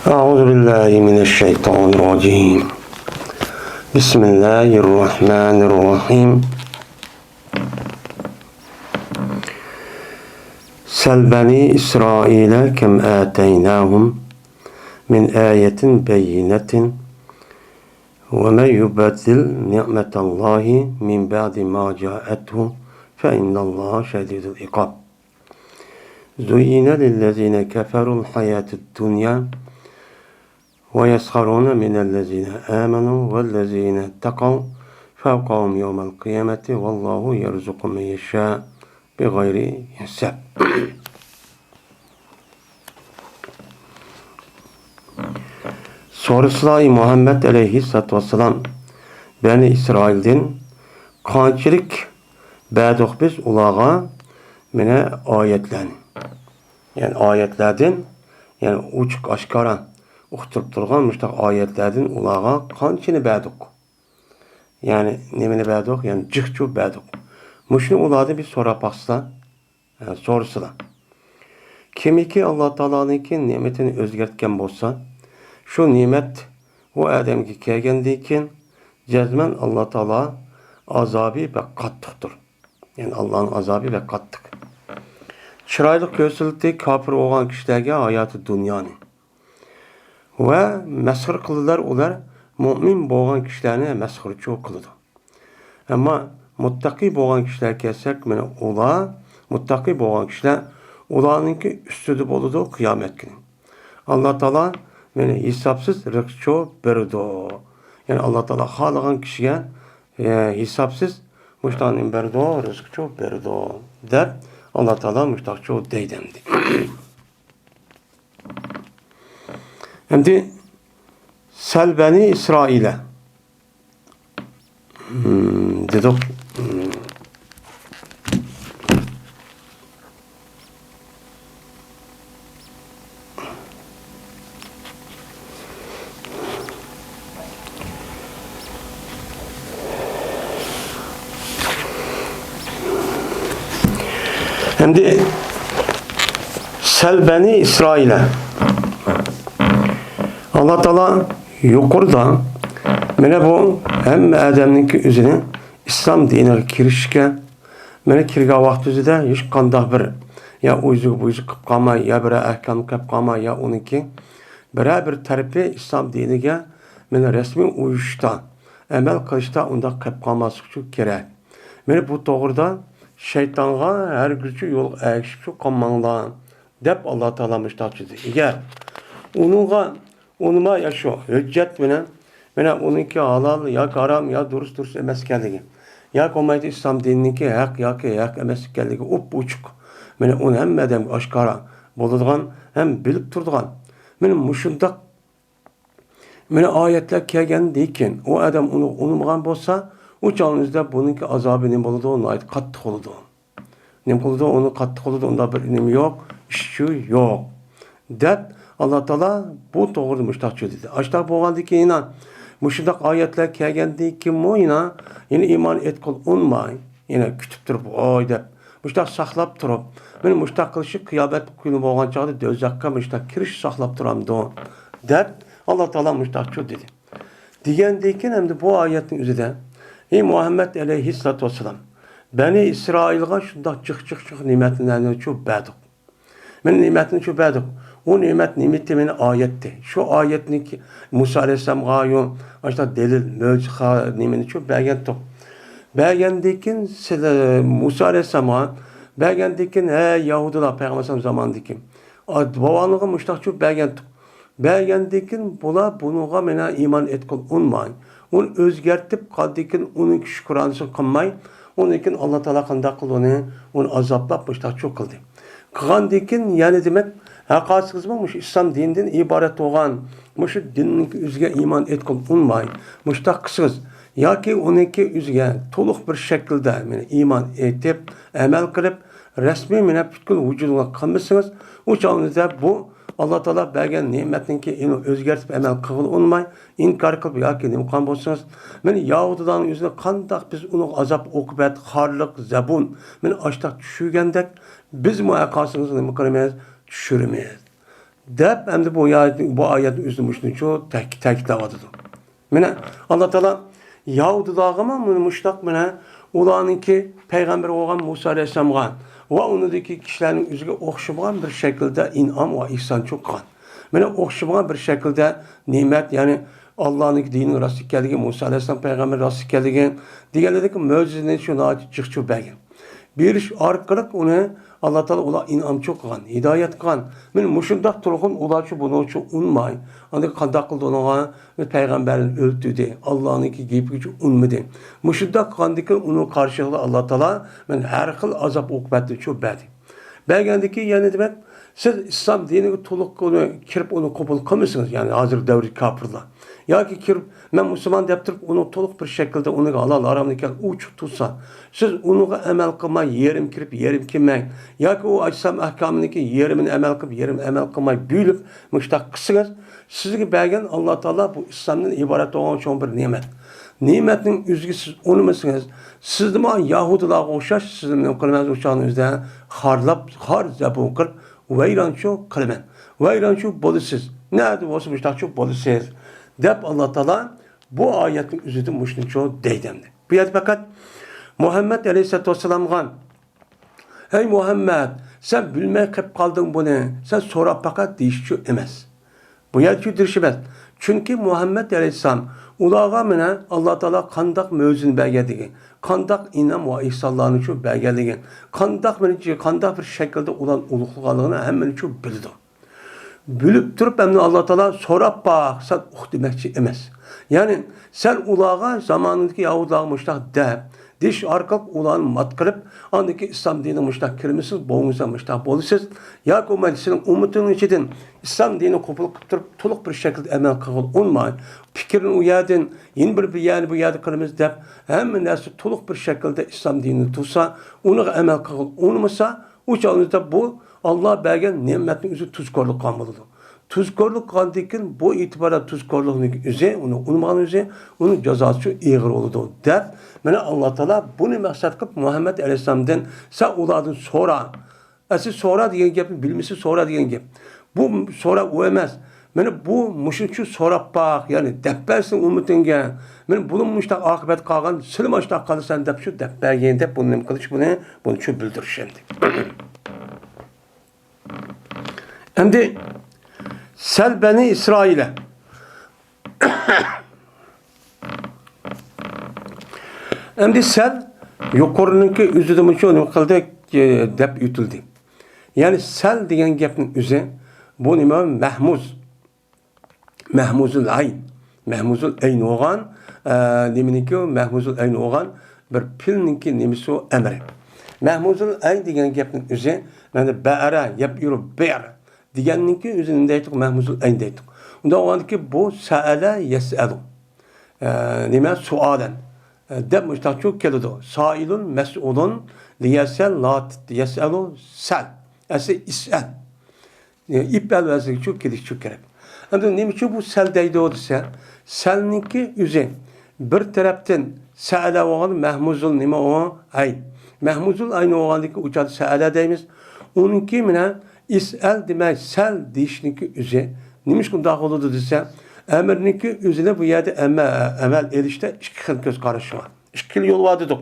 أعوذ بالله من الشيطان الرجيم. بسم الله الرحمن الرحيم. سل بني إسرائيل كم آتيناهم من آية بينة ومن يبدل نعمة الله من بعد ما جاءته فإن الله شديد العقاب. زين للذين كفروا الحياة الدنيا ويسخرون من الذين آمنوا والذين اتقوا فوقهم يوم القيامة والله يرزق من يشاء بغير حساب. Sorusular Muhammed Aleyhisselatü Vesselam Beni İsrail'den qanchalik berduk biz ularga mine ayetlerini. Yani ayetlerden yani uçuk aşkara uqtirib turgan muştaq ayetlerden ularga qanchini berdik. Yani nemini berdik? Yani cıkçu berdik. Muşunu ulardan bir sorap baksa, yani sorusula. Kimiki Allah Teala'nınki nimetini özgertken bolsa, şu nimet o adamga kelgandan keyin jazman Allah Teala azabi ve qattiqdir. Yani Allah'ın azabi ve qattiq. Chiroyli ko'rsatildi kofir bo'lgan kishilarga hayoti dunyoni. Va masxir qildilar ular mo'min bo'lgan kishilarni masxirchi qildi. Ammo muttaqi bo'lgan kishilar kelsak, mana ular muttaqi bo'lgan kishilar ularninki ustida bo'ladi qiyomat kuni. Alloh taolo meni hisobsiz rizqcho berdi. Yani Allah Teala xohlagan kishiga hisobsiz mushtaqni berdi, rizqcho berdi deb Allah Teala mushtaqcho deydi endi. Endi Sel Beni İsrail'e dedik. Hem de Sel Beni İsrail'e Allah Teala yuqorida mana bu hamma odamninki o'zini islom diniga kirishga mana kirgan vaqt o'zida hech qanday bir ya o'ziga bu qilib qolmay ya bir ahkom qilib qolmay ya uniki biror bir tarafi islom diniga mana rasmiy uyushda amal qilishda undaq qilib qolmaslik kerak. Mana bu to'g'rida şeytanğa her gücü yol ergişip qolmanglar deb Allah Teala mushtaq dedi. Agar ununga unuma ya şu hüccet bilan mana ununki halal ya haram ya durust durust emas ekanligi ya bo'lmaydi islom dininiki haq yoki haq emas ekanligi up uchuq mana uni hamma odamga oshkora bo'ladigan ham bilib turadigan mana mushundaq mana oyatlar kelgandan keyin u odam uni unutmagan bo'lsa o çağınızda bununki azabı ne bo'ladi? Onun qattiq bo'ladi. Ne bo'ladi? Onu qattiq bo'ladi. Onda bir nima yo'q, ishchi yo'q. Deb Allah Teala bu to'g'ri mushtaqchi dedi. Ashtaq bo'lgandan keyin yana mushundaq oyatlar kelgandan keyin yana yana iymon etqil unmay, yana kutib turib, oy deb mushtaq saqlab turib, mana mushtaq qilishi qiyomat kuni bo'lgan chog'da do'zaxga mushtaq kirish saqlab turamdi deb Allah Teala mushtaqchi dedi. Degandan keyin endi bu oyatning o'zida Ey Muhammed Aleyhisselatü Vesselam Beni İsrail'e şundaq cıq cıq cıq nimetlerini çok berdik. Men nimetini çok berdik. O nimet nimeti meni ayetti. Şu ayetni ki Musa Aleyhisselam'a yo işte delil, möcüza nimeni çok bergendik. Bergendikin Musa Aleyhisselam'a bergendikin he Yahudiler Peygamber zamandaki. Babanlığı müştak çok bergendik. Bergendikin bula bunuğa mena iman etkil unmayın. Onu özgertip qaldikin onun şükranısı qılmay, onun Allah Teala qandaq qıldı onu, onu azablap müştak çok qıldı. Qılgandikin yani demek haqasızmı muş İslam dininden ibaret olgan, muş dinin üzge iman etkil unmay, müştak qısız yoki uniki üzge to'liq bir şekilde yani iman etip, əməl qilib, resmi mene bütün vücuduna qılmışsınız. O çağınızda bu Allah Teala bergen nimetninki inu özgertip emel qılgıl unmay, inkar qilib yoki nima qilgan bo'lsangiz, men Yahudilarning o'zini qandaq biz uni azob, oqibat, xorliq, zabun, men ashtaq tushirgandek, biz mu aqosimizni nima qilamiz? Tushiramiz. Deb hem de bu ayetni o'zini mushuncha ta'kidlayotidi. Mana Alloh taolo Yahudilarga mushtaq mana ularninki payg'ambar bo'lgan Musa alayhissalomga va unidagi kishilarning o'ziga o'xshamagan bir shaklda in'om va ihson qilgan. Mana o'xshamagan bir shaklda ne'mat, ya'ni Allohning dinining rost ekanligi, Musa alayhissalom payg'ambar rost ekanligi deganlardagi mo'jizani shu jiqchu bergan. Berish orqali uni Alloh taolo ular in'omchi qilgan, hidoyat qilgan. Men mushundaq turg'un ularchu buni uchun unmay. Anda qandaq qildi ularga payg'ambarni o'ldirdi. Allohningki gapiga unmadi. Mushundaq qilgandan uni qarshiliqda Alloh taolo men har xil azob uqubatni chu berdi. Bergandiki ya'ni demak siz islom diniga to'liq uni kirib uni qabul qilmasangiz, ya'ni hozirgi davr kofirlar yoki kirib men musulmon deb turib uni to'liq bir shaklda uni halol haromni ekan u tutsa, siz uniga amal qilmay yerim kirib yerim kirmang yoki u islom ahkominiki yerimini amal qilib yerim amal qilmay bo'lib mushtaq qilsangiz, sizga bergan Alloh taolo bu islomdan iborat bo'lgan cho'ng bir ne'mat. Ne'matning o'ziga siz unmasangiz, sizni yahudilarga o'xshash sizni nima qilamiz o'shani o'zida xorlab, xor zabun qilib vayronchu qilaman. Vayronchu bo'lasiz. Nerede bo'lsa mushtaqchu bo'lasiz. Deb Alloh taolo bu oyatning o'zida mushuncha deydi. Bu yerda faqat Muhammad aleyhissalatu vesselamga ey Muhammed sen bilmay qilib qolding buni, sen so'rab faqat deyishchu emas. Bu yerda deyish emas. Chunki Muhammed aleyhisselam ularga mana Alloh taolo qandaq mo'jizani berganligi, qandaq in'om va ihsonlarni shu berganligi, qandaq bir qandaq bir shaklda ular ulug'laganligini hammani shu bildi. Bilib turib endi Alloh taolo so'rab baq, sen uq demoqchi emas. Ya'ni sen ularga zamonidagi yahudilarga mushtaq deb, deyish orqali ularni mat qilib, andiki islom diniga mushtaq kirmisiz, bo'lmasa mushtaq bo'lasiz yoki bo'lmasa sening ummatingning ichidan islom dinini qabul qilib turib, to'liq bir shaklda amal qilgan unmay, fikrini u yerdan yana bir yerni bu yerda qilamiz deb, hamma narsa to'liq bir shaklda islom dinini tutsa, uniga amal qilgan unmasa, u chog'da bu Alloh bergan ne'matning o'zi tuzkorlik qilgan bo'ladi. Tuzkorlik qilgandan keyin bu e'tiborda tuzkorlikning o'zi, uni unmagan o'zi, uning jazosi ig'ir bo'ladi deb, mana Alloh taolo buni maqsad qilib Muhammad alayhissalomdan sen ulardan so'ra. Asli so'ra degan gapni bilmasa so'ra degan gap. Bu so'ra u emas. Mana bu mushuncha so'rab baq, ya'ni deb bersin ummatingga. Mana buni mushtaq oqibat qolgan, sil mushtaq qolasan deb shu deb bergin deb buni nima qilish, buni shu bildirish endi. Endi sel beni İsrail'e. Endi sel yuqorininki o'zida shu nima qildi deb yutildi. Ya'ni sel degan gapning o'zi bu nima mahmuz. Mahmuzul ayn. Mahmuzul ayn bo'lgan, nimaniki mahmuzul ayn bo'lgan bir pilninki nimasi amri. Mahmuzul ayn degan gapning o'zi mana ba'ara yeb yurib ber deganninki o'zi nima deydi? Mahmuzul ayn deydi. Unda bo'lgandiki bu saala yas'alu. Nima sualan deb mushtaqchu keladi. Sailun mas'ulun liyasal la yas'alu sal. Asli is'al. İpal vaziyeti kelish kerak. Endi nima uchun bu sal deydi desa, salninki o'zi bir tarafdan saala bo'lgan mahmuzul nima o ayn. Mahmuzul ayn bo'lgandiki uchadi saala deymiz. Uniki mana is'al demak sal deyishniki o'zi nima uchun bundoq bo'ladi desa, amirniki o'zini bu yerda amal etishda ikki xil ko'z qarashi bor. Ikki xil yo'l bor dedik.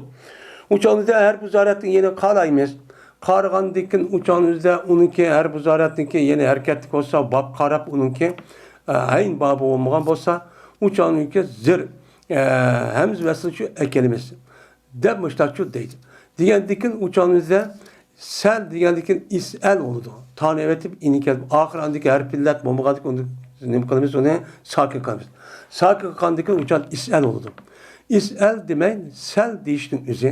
Uchonida har buzoratning yana qaraymiz. Qarag'andan keyin uchonida uniki har buzoratniki yana harakatlik bo'lsa, bob qarab uniki ayn bobi bo'lmagan bo'lsa, uchoniki zir hamz vasl shu akalimiz deb mushtaqchu deydi. Degandan keyin uchonida sal degandan keyin is'al bo'ladi. Tani etib ini kelib oxir andiki harf illat bo'lmagandan uni nima qilamiz uni sokin qilamiz. Sokin qilgandan keyin uchon is'al bo'ladi. İs'al demak sal deyishning o'zi.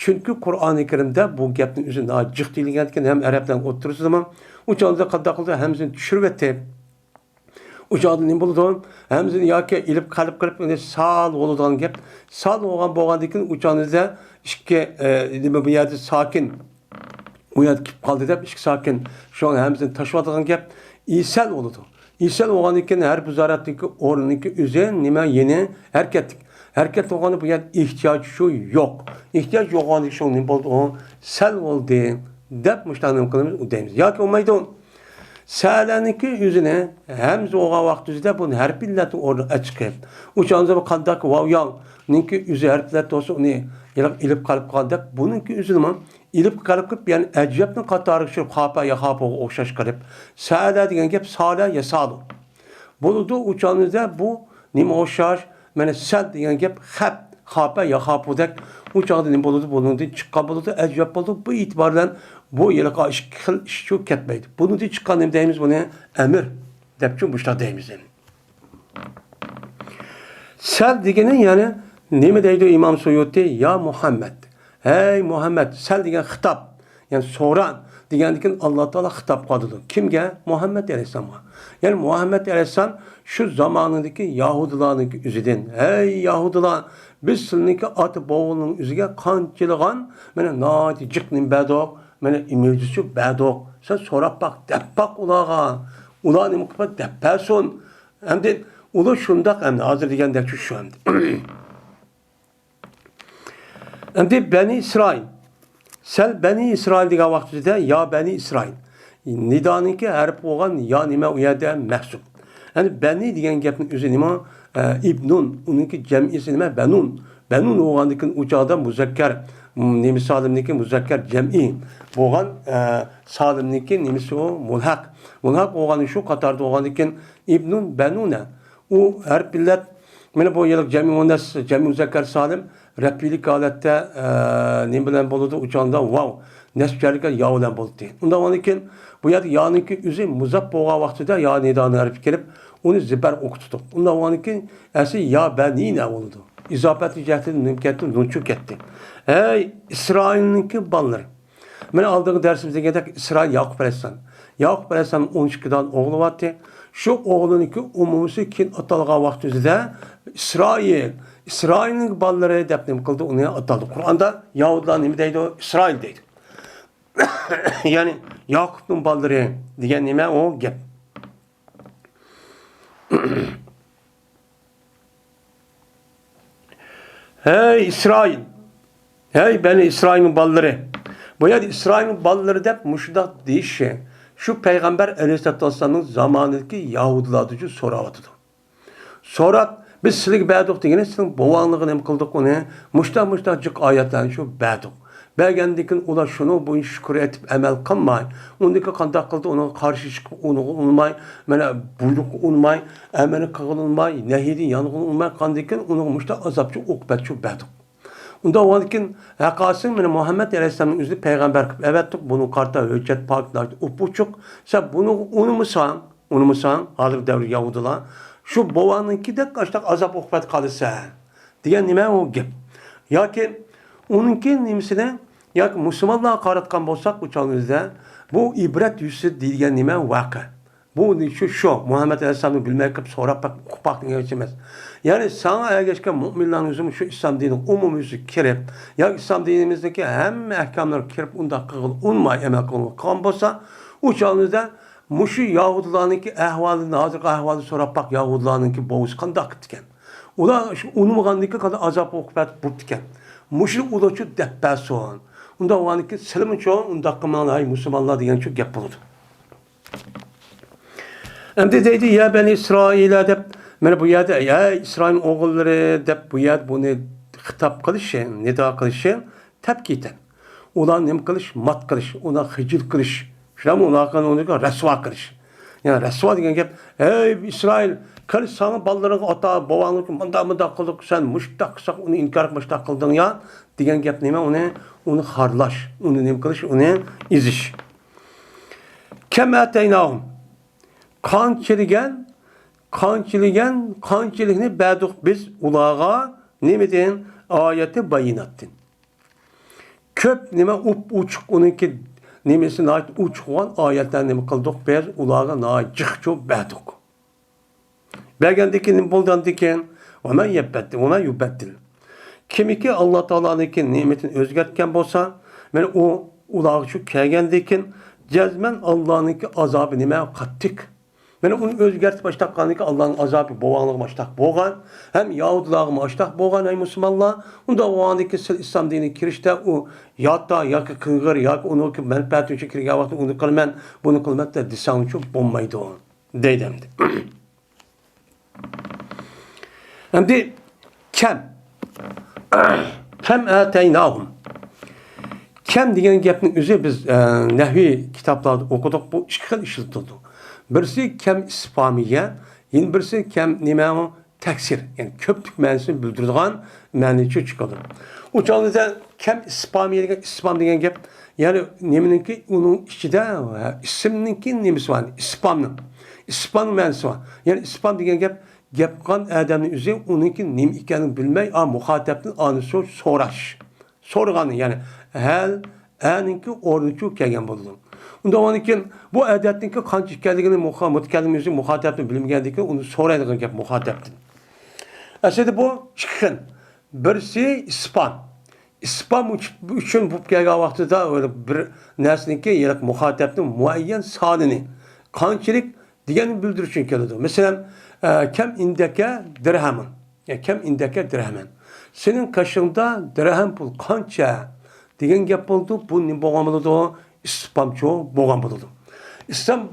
Chunki Qur'oni Karimda bu gapning o'zi jiq deyilgan ekan, ham arablarning o'ttirisida uchonda qanday qildi hamzini tushirib etib. Uchonda nima bo'ladi? Hamzini yoki ilib qalib qilib uni sal bo'ladigan gap. Sal bo'lgan bo'lgandan keyin uchonda ikki nima bu yerda sokin u yerda kelib qoldi deb ikki sokin shu hamzini tashlayotgan gap isal bo'ladi. İsal bo'lgandan keyin har buzoratniki o'rniki o'zi nima yeni harakatlik. Harakat bo'lganda bu yerda ehtiyoj shu yo'q. Ehtiyoj yo'q bo'lganda shu nima bo'ldi? O sal bo'ldi deb mushtaq nima qilamiz? U deymiz. Yoki bo'lmaydi. Sa'laniki yüzüne hemze olgan vaqt yüzüde bunu her milletin orada çıkıp. Uçağınıza kandak vav ninki yüzü her millet olsa onu ilip kalıp kaldık. Bununki yüzünü ilip kalıp yani ecevap'ın katarı şu kapa ya kapa okşaş kalıp. Sa'la degan gap sala ya salu. Buludu uçağınızda bu nima o'xshash mana sal degan gap xap xapa ya xapudek uçağında nima bo'ladi bundan chiqqan bo'ladi ajab bo'ldi bu itibardan bu yilqa ikki xil ish chu ketmaydi. Bundan chiqqan nima deymiz buni emir deb chu bushla deymiz. Sal degani yani nima deydi İmam Suyuti ya Muhammed. Hey Muhammed sal degan xitob yani so'ran degandikin Allah Teala xitob qiladi. Kimga? Muhammed alayhissalomga. Yani Muhammed alayhissalom şu zamanındaki Yahudilarning yüzüden hey Yahudilar biz sizniki ata bovuning yüzüga qanchilg'an mana nati jiqnin badoq mana imilcisi badoq sen so'rab baq deb baq ularga ular nima qilib deb bersin hamda ular shundoq hamda hozir degandek shu hamda hamda Bani İsrail sal Bani İsrail degan vaqtida ya Bani İsrail nidaniki harf bo'lgan ya nima u yerda mahsub. Yani Bani degan gapning o'zi nima? İbnun, ununki cem'isi nima? Benun. Benun bo'lgandikin u chog'da muzakkar nima salimniki muzakkar cem'i bo'lgan salimniki nimasi u mulhaq. Mulhaq bo'lgani shu qatorda bo'lgandikin İbnun benuna. U har millat mana bu yillik cem'i muannas, cem'i muzakkar salim rabbilik holatda nima bilan bo'ladi? U chog'da vav nasbjarlikka yo bilan bo'ldi. Undan keyin bu yerda yoniki o'zi muzab bo'lgan vaqtida yo nidoni harfi kelib uni zibar o'qitdi. Undan keyin asli ya banina bo'ldi. İzofat jihatidan nima ketdi? Nunchu ketdi. Ey İsroilniki bolalari. Mana oldingi darsimizda degandek İsroil Yaqub alayhissalom. Yaqub alayhissalom 12 dan o'g'li bor. Shu o'g'liniki umumisi keyin atalgan vaqt o'zida İsroil, İsroilning bolalari deb nima qildi? Uni ataldi. Qur'onda Yahudilar nima deydi? İsroil deydi. Yani Yakup'un balları degan nima o gap. Hey İsrail. Hey beni İsrail'in balları. Bu yerda İsrail'in balları deb mushundaq deyishi shu payg'ambar alayhissalatu vassalamning zamanidagi yahudilarga so'rayotdi. So'rab biz sizlarga berdik degani sizning bovangligini nima qildik uni mushta jiq oyatlarni shu berdik. Bergandikin ular şunu bu şükür etip emel qilmay, undiki qandaq qildi ona qarshi chiqib uni unmay, mana buyruq unmay, emeli qilmay, nehiydi yang'in unmay qandikin uni mushta azobchi uqbatchi berdik. Unda oldin haqasi mana Muhammed alayhissalomning o'zi payg'ambar qilib avatdik, buni qarta hujjat poklar upuchuq. Sen buni unumusan, unumusan hozir davr yahudilar shu bovanikida qashtaq azob uqbat qolsa degan nima u gap. Yoki ununki nimasini yoki musulmonlarga qaratgan bo'lsak u bu ibrat yusi degan nima voqea. Bu şu Muhammed Aleyhisselam'ı bilmey qilib so'rab baq o'qib baq degan emas. Ya'ni sana ergashgan mo'minlarning o'zi shu islom diniga umumiysi kirib, yoki islom dinimizdagi hamma ahkomlar kirib undaq qilib unmay amal qilgan bo'lsa, u chog'imizda mushu yahudilarniki ahvolini, hozirgi ahvolini so'rab baq, yahudilarniki bo'g'iz qandoq ekan. Ular shu unmagandiki qanday azob uqubat bo'pti ekan. Mushu ularchu deb bersin. Unda ularniki silmi cho'ng undaq qilmanglar, ay musulmonlar degan shu gap bo'ladi. Endi deydi ya bani İsrail'e deb mana bu yerda ya İsrail o'g'illari deb bu yerda buni xitob qilishi, nido qilishi tabkiten. Ular nima qilish? Mat qilish, ular xijil qilish. Shularmi ularni uni rasvo qilish. Yani rasvo degan gap, ey İsrail, qil sana bolalaringga ota bobongni mundaq mundaq qildik, sen mushtaq qilsak uni inkor mushtaq qilding ya degan gap nima? Uni xorlash, uni nima qilish, uni ezish. Kam ataynahum qanchiligan qanchilikni berdik biz ularga nimadan oyati bayinattin. Ko'p nima up uchuq uniki nimasi uchuq oyatlarni nima qildik biz ularga jiqchu berdik. Bergandan nima bo'ldi ekan? Va man yabbaddil, va man yubaddil. Kimiki Alloh taoloniki ne'matini o'zgartgan bo'lsa, mana u ularga shu kelgandan keyin jazman Allohniki azobi nima qattiq. Mana uni o'zgartib başlaqaniki Allohning azobi bo'lganligi mashtaq bo'lgan, ham yahudilarga mashtaq bo'lgan, ey musulmonlar. Unda bo'lgandiki siz islom diniga kirishda u yotta yoki qing'ir yoki uni manfaati uchun kirgan vaqtda uni qilaman, buni qilaman deb desang uchun bo'lmaydi deydi endi. Endi kam kam ataynahum. Kam degan gapning o'zi biz nahviy kitoblarda o'qidik, bu ikki xil ishlatildi. Birisi kam isfamiye, yine birisi kam nima taksir, yani köplük ma'nosini bildiradigan ma'nicha chiqadi. U chog'da kam isfamiye degan isfam degan gap, ya'ni nimaniki uning ichida ismninki nimasi bor, isfamning. Isfam ma'nosi bor. Ya'ni isfam degan gap gap qilgan odamning o'zi uniki nima ekanini bilmay, a muxotabning ani so'rash. So'ragani, ya'ni hal aninki o'rnichu kelgan bo'ladi. Unda keyin bu odatniki qancha ekanligini mutakallim o'zi muxotabni bilmagandan uni so'raydigan gap muxotabdan. Aslida bu ikki xil. Birisi ispan. Ispan uchun bo'lib kelgan vaqtida bir narsaniki muxotabning muayyan sonini qanchalik deganini bildirish uchun keladi. Masalan, kam indaka dirhamun. Ya kam indaka dirhaman. Sening qoshingda dirham pul qancha degan gap bo'ldi. Bu nima bo'lgan bo'ladi? İspamçı bo'lgan bo'ladi.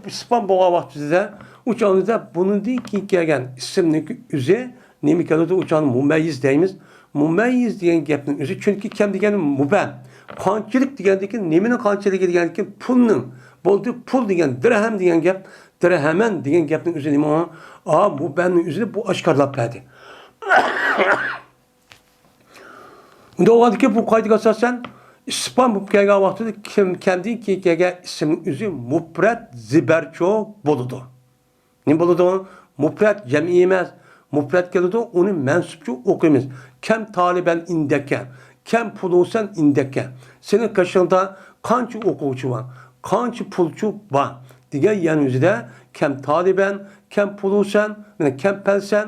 İspam bo'lgan vaqtida u chog'da bundan keyin kelgan ismniki o'zi nima keladi? U chog'ni mumayyiz deymiz. Mumayyiz degan gapning o'zi, chunki kam degani mubam. Qanchalik degandiki nimani qanchaligi degandiki pulning bo'ldi, pul degan dirham degan gap, dirhaman degan gapning o'zi nima? A mubamning o'zini bu oshkorlab berdi. Unda bo'lgandiki bu qoidaga asosan ispan bo'lib kelgan vaqtida kim kamdan keyin kelgan ismning o'zi mufrat zibarcho bo'ladi. Nima bo'ladi? Mufrat jami emas, mufrat keladi, uni mansubchi o'qiymiz. Kam taliban indaka, kam pulusan indaka. Sening qoshingda qancha o'quvchi bor, qancha pulchi bor degan yan o'zida kam taliban, kam pulusan, kam palsan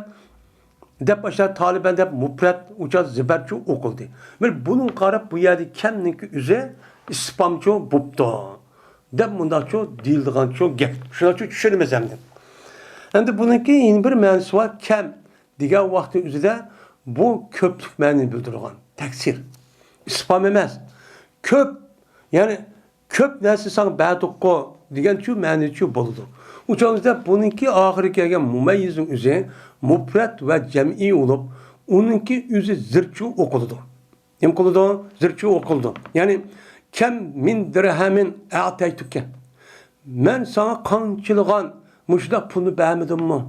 deb başlar taliban deb mufrat ucha zibarchu o'qildi. Bir bunun qarab bu yerda kamniki o'zi ispamchu bo'pti deb bundaqchu deyildiganchu gap. Shunaqchu tushunamiz endi. Endi buniki yine bir ma'nosi bor. Kam degan vaqtni o'zida bu ko'plik ma'nini bildirgan taksir. Ispam emas. Ko'p, ya'ni ko'p narsa san ba'diqqo deganchu ma'nichu bo'ladi. Uchongizda buniki oxiri kelgan mumayyizning o'zi mufrat va jam'iy bo'lib, uningki o'zi zirchu o'qiladi. Nima qiladi? Zirchu o'qildi. Ya'ni kam min dirhamin a'taytuka. Men sana qanchilg'an mushundaq pulni bermadimmi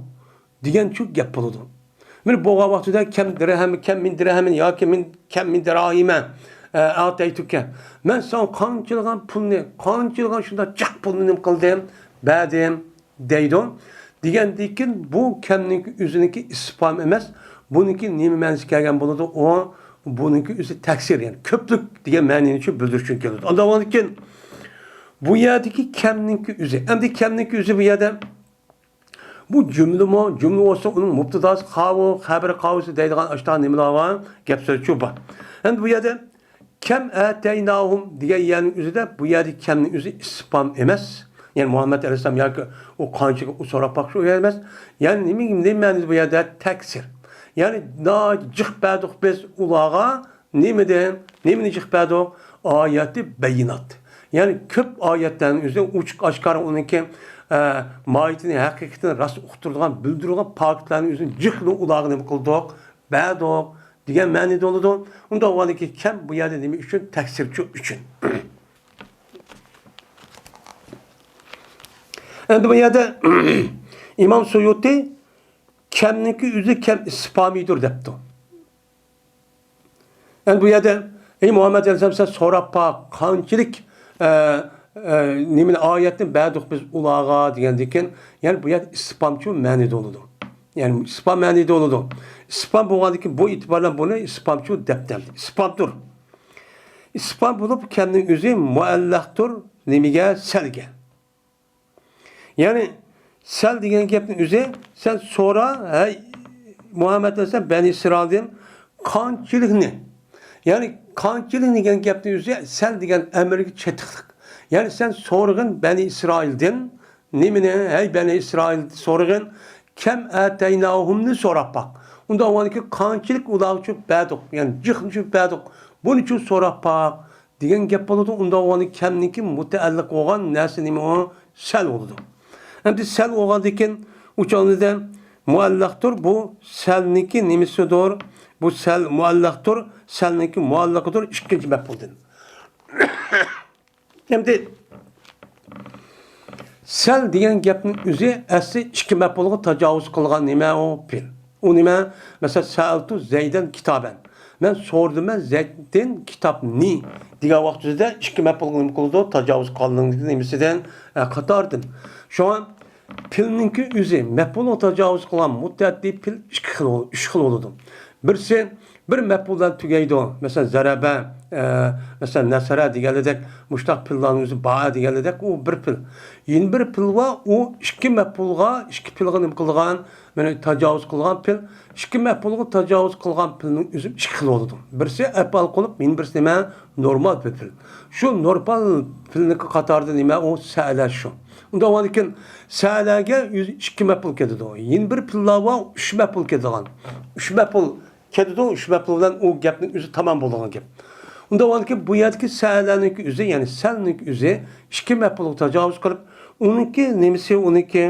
deganchu gap bo'ladi. Mana bo'lgan vaqtida kam dirham, kam min dirhamin yoki min kam min dirahima a'taytuka. Men sana qanchilg'an pulni, qanchilg'an shundaq jiq pulni nima qildim, berdim deydi. Degandan bu kamniki o'ziniki isfam emas, buniki nima ma'nosi kelgan bo'ladi? O buniki o'zi taksir, ya'ni ko'plik degan ma'nini uchun bildirish uchun keladi. Undan keyin bu yerdagi kamniki o'zi, endi kamniki o'zi bu yerda bu jumlami, jumla bo'lsa uning mubtadasi qavu, xabari qavusi deydigan ashta nimalar bor, gap so'z shu bor. Endi bu yerda kam ataynahum degan yerning o'zida bu yerda kamning o'zi isfam emas. Ya'ni Muhammed Aleyhisselam yoki u qancha u so'rab boqish u emas. Ya'ni nima ma'nosi bu yerda taksir. Ya'ni jiq berdik biz ularga nimadan, nimani jiq berdik? Oyati bayinat. Ya'ni ko'p oyatlarning o'zi ochiq oshkora uniki mohiyatini, haqiqatini rost uqtiradigan, bildiradigan faktlarning o'zini jiqni ularga nima qildik, berdik degan ma'noda bo'ladi. Unda avvalgi kam bu yerda nima uchun? Taksirchi uchun. Endi bu yerda İmam Suyuti kamniki o'zi kam isfamidir debdi. Endi bu yerda ey Muhammed Aleyhisselam sen so'rab baq, qanchalik nimani oyatni berdik biz ularga degandan ya'ni bu yerda isfamchi ma'noda bo'ladi. Ya'ni isfam ma'noda bo'ladi. Isfam bo'lgandan keyin bu e'tibordan buni isfamchi deb demdi. Isfamdir. Isfam bo'lib kamning o'zi muallaqdir nimaga? Salga. Ya'ni sal degan gapning o'zi sen so'ra, hey Muhammed Aleyhisselam Bani İsroildan qanchilikni, ya'ni qanchilik degan gapning o'zi sal degan amirga chetiqlik. Ya'ni sen so'rag'in Bani İsroildan Nimani hey Bani İsroil so'rag'in kam ataynahumni so'rab baq. Unda avvalki qanchalik ular uchun berdik, ya'ni jiqni berdik. Buni uchun so'rab baq degan gap bo'ladi. Unda avvalki kamniki mutaalliq bo'lgan narsa nima o? Sal bo'ladi. Endi sal bo'lgandan keyin uchonida muallaqdir. Bu salniki nimasidir? Bu sal muallaqdir. Salniki muallaqidir. Ikkinchi maf'uldan. Endi sal degan gapning o'zi asli ikki maf'ulga tajovuz qilgan nima o fe'l. U nima? Masalan, sa'altu Zaydan kitaban. Men so'radim ben Zayddan kitobni degan vaqtida ikki maf'ulga nima qildi? Tajovuz qilgan nimasidan qatordan. Shu an fe'lninki o'zi maf'ulga tajovuz qilgan mutaaddi fe'l ikki xil, uch xil bo'ladi. Birisi bir maf'uldan tugaydi. Masalan, zaraba, masalan, nasara deganidek, mushtaq fe'llarning o'zi ba'a deganidek, u bir fe'l. Yana bir fe'l var, u ikki maf'ulga, ikki fe'lga nima qilgan, mana tajovuz qilgan fe'l. Ikki maf'ulga tajovuz qilgan fe'lning o'zi ikki xil bo'ladi. Birisi af'al qilib, yana birisi nima? Normal bir fe'l. Shu normal fe'lniki qatorida nima? U sa'ala shu. Unda lekin sa'alaga ikki maf'ul ketadi. Yana bir fe'llar var, uch maf'ul ketadigan. Uch maf'ul ketadi, uch maf'ul bilan u gapning o'zi tamom bo'lgan gap. Unda ki bu yerdagi sa'alaniki o'zi, ya'ni salniki o'zi ikki maf'ulga tajovuz qilib, uniki nimasi, uniki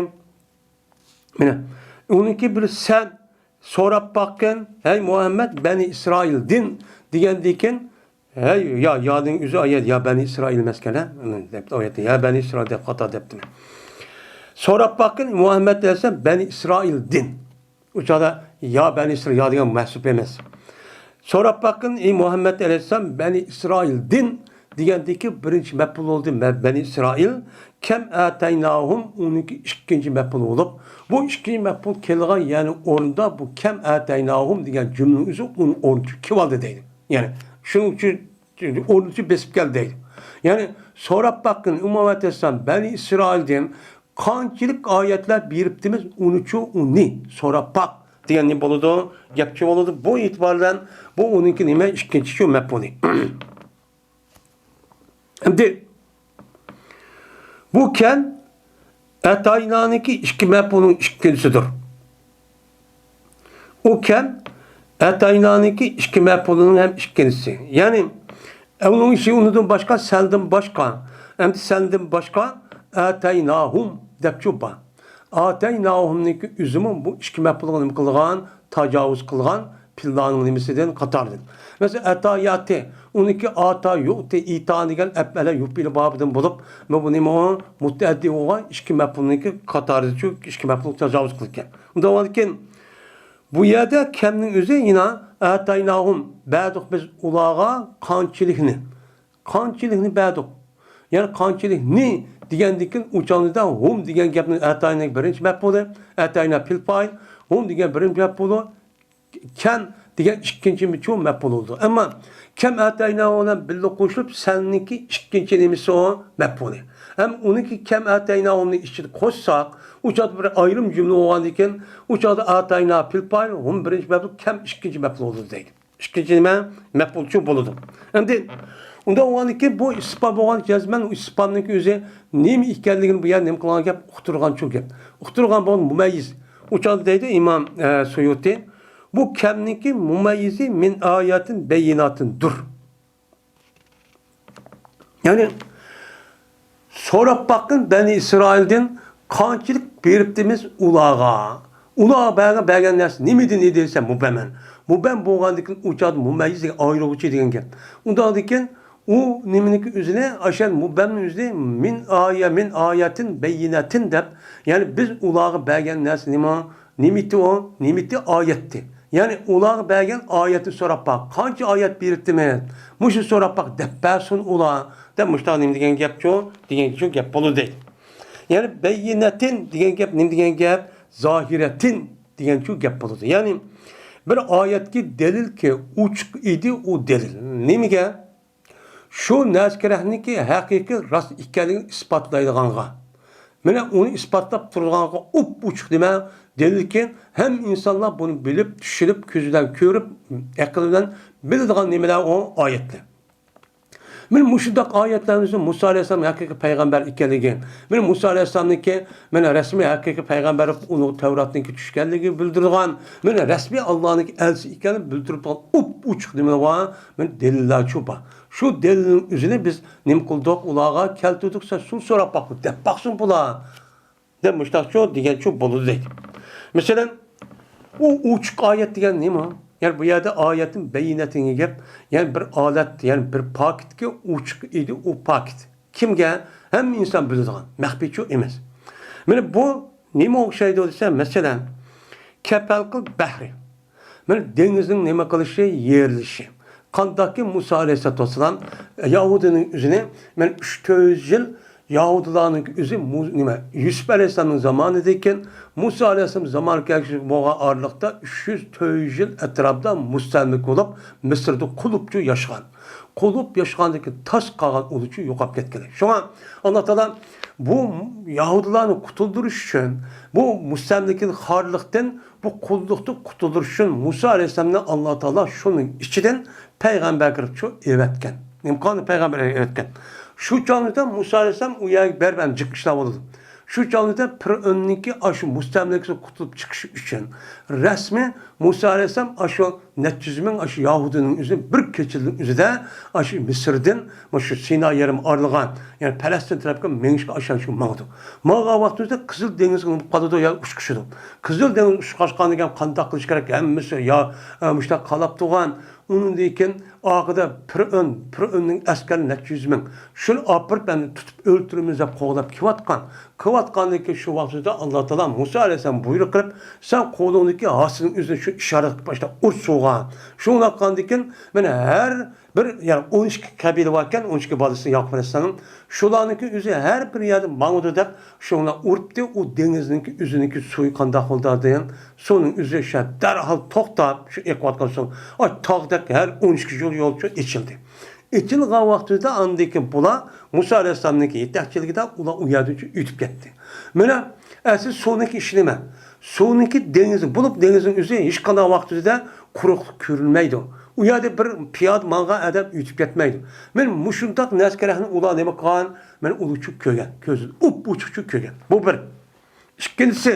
mana uniki bir sen so'rab baqqin, hey Muhammed Bani İsroil'din degandan keyin hey ya yaning o'zi oyat ya Bani İsroil emaskan deb oyatda ya Bani İsroil deb xato debdi. So'rab baqqin Muhammed desa Bani İsroil'din. Uchada ya Bani İsroil ya degan mahsub emas. So'rab baqqin ey Muhammed alayhissalom Bani İsroil'din degandiki birinchi maf'ul bo'ldi Bani İsroil kam ataynahum uniki ikkinchi maf'ul bo'lib, bu ikkinchi maf'ul kelgan ya'ni o'rinda bu kam ataynahum degan jumlaning o'zi uni o'rni keldi deydi. Ya'ni shuning uchun o'rni besib keldi deydi. Ya'ni so'rab baqqin Muhammed alayhissalom Bani İsroil'den qanchalik oyatlar beribdimiz unichu uni so'rab baq degan nima bo'ladi? Gapchi bo'ladi. Bu e'tibordan bu uniki nima? Ikkinchi shu maf'uli. Endi bu ken etaynaniki ikki maf'ulning ikkinchisidir. U ken etaynaniki ikki maf'ulning ham ikkinchisi. Ya'ni uning ishi unidan boshqa, saldan boshqa. Endi saldan boshqa ataynahum deb chupa. Ataynahumniki o'zimi bu ikki maf'ulga nima qilgan? Tajovuz qilgan pillarning nimasidan qatordir. Masalan, atayati, uniki ata yu'ti ita degan af'ala yuf'il bobidan bo'lib, bu nima mutaaddi bo'lgan ikki maf'ulniki qatorida shu ikki maf'ul tajovuz qilgan. Unda keyin bu yerda kamning o'zi yana ataynahum berdik biz ularga qanchilikni. Qanchilikni berdik. Ya'ni qanchilikni degandan keyin uchonida hum degan gapni atayna birinchi maf'uli, atayna fil fa'il, hum degan birinchi maf'uli, kam degan ikkinchi chu maf'ul bo'ldi. Ammo kam atayna bilan birga qo'shilib salniki ikkinchi nimasi o maf'uli. Ham uniki kam atayna uni ichida qo'shsak, uchada bir ayrim jumla bo'lgandan keyin uchada atayna fil fa'il, hum birinchi maf'ul, kam ikkinchi maf'ul bo'ldi deydi. Ikkinchi nima? Maf'ul chu bo'ladi. Endi unda bo'lgandan bu isbot bo'lgan jazman isbotniki o'zi nima ekanligini bu yer nima qilgan gap uqtirgan chu gap. Uqtirgan bo'lgan mumayyiz. Uchada deydi Imom Suyuti, bu kamniki mumayyizi min ayatin beyinatindir. Ya'ni so'rab baqqin Bani İsroil'den qanchalik beribdimiz ularga. Ular bergan bergan narsa nimidi ne desa mubaman. Mubam bo'lgandan keyin uchadi mumayyiz degan ayirg'uchi degan gap. Undan keyin u nimaniki o'zini ashal mubamning o'zini min aya min ayatin beyinatin deb, ya'ni biz ularga bergan narsa nima? Nimiti o? Nimiti oyatdi. Ya'ni ularga bergan oyatni so'rab baq. Qancha oyat beribdimi? Mushu so'rab baq deb bersin ular. Deb mushtaq nima degan gap-chu? Degan shu gap bo'ladi deydi. Ya'ni beyinatin degan gap nima degan gap? Zohiratin degan shu gap bo'ladi. Ya'ni bir oyatga dalilki uchiq edi u dalil. Nimaga? Shu narsalarniki haqiqiy rost ekanligini isbotlaydiganga. Mana uni isbotlab turganga up uchiq nima? Delilki ham insonlar buni bilib, tushunib, ko'zi bilan ko'rib, aqli bilan biladigan nimalar o oyatlar. Mana mushundoq oyatlarimizni Musa alayhissalom haqiqiy payg'ambar ekanligi, mana Musa alayhissalomniki mana rasmiy haqiqiy payg'ambar uni Tavrotniki tushganligi bildirgan, mana rasmiy Allohniki elchisi ekanini bildirib up uchuq nima bor, mana dalillar shu bor. Shu dalilning o'zini biz nima qildik, ularga keltirdik, sen shuni so'rab boq deb boqsin bular. Deb mushtaq shu degan shu bo'ladi deydi. Masalan, u uchuq oyat degan nima? Yani bu yerda ayetin beyinetini gap, yani bir alet, yani bir paketga uchuq edi u paket. Kimga? Hamma inson biladigan, maxfiychu emas. Mana bu nima o'xshaydi desa, masalan, Kepelkil bahri. Mana dengizning nima qilishi, yerilishi. Qandaqki Musa aleyhissalatu vesselam Yahudining o'zini mana 3-4 yil Yahudilarning o'zi nima Yusuf alayhissalomning zamonida ekan, Musa alayhissalom zamoni kelgan bo'lgan oraliqda 304 yil atrofida mustamlik bo'lib, Misrda qulubchu yashagan. Qulub yashagandan keyin tas qolgan uluchu yo'qolib ketgan. Shunga Alloh taolo bu Yahudilarni qutuldirish uchun, bu mustamlikning xorliqdan, bu qulluqdan qutuldirish uchun Musa alayhissalomni Alloh taolo shuning ichidan payg'ambar qilib shu evatgan. Imkoni payg'ambar evatgan. Shu chog'da Musa alayhissalom u yerga berib ham jiq ishlar bo'ldi. Shu chog'da Fir'avnniki shu mustamlikadan qutulib chiqish uchun rasmiy Musa alayhissalom shu necha yuz ming shu Yahudining o'zini bir kechaning o'zida shu Misrdan shu Sino yerim oralgan, ya'ni Falastin tarafga mingishga oshan shu mangdi. Mang'an vaqtida Qizil dengizga qoladi yo uchqishidi. Qizil dengiz uchqashgandan keyin qandoq qilish kerak? Hammasi yo mushtaq qalab turgan. Undan keyin oxirida Fir'avn, Fir'avnning askari necha yuz ming. Shuni opirib meni tutib o'ltiramiz deb qo'g'lab kelayotgan. Kelayotgandan keyin shu vaqtida Alloh taolo Musa alayhissalom buyruq qilib, sen qo'lingdagi hosiling o'zini shu ishorat qilib boshlab ur suvga. Shunga qilgandan keyin mana har bir ya'ni 12 qabila bor ekan, 12 bolasi Yaqub alayhissalom shularniki o'zi har bir yerda mangdi deb shunga uribdi, u dengizniki o'ziniki suvi qandoq bo'ldi degan, suvning o'zi shu darhol to'xtab, shu eqayotgan suv, tog'dek har 12 yo'l yo'lcha ichildi. Ichilgan vaqtida andiki bular Musa alayhissalomniki yetakchiligida ular u yerdan o'tib ketdi. Mana asli suvniki ishi nima? Suvniki dengiz bo'lib, dengizning o'zi hech qanday vaqtida quruq ko'rinmaydi. U yerda bir piyoda mang'an odam o'tib ketmaydi. Men mushundoq narsalarni ular nima qilgan? Men uluchib ko'rgan, ko'zi up uchuq ko'rgan. Bu bir. Ikkinchisi,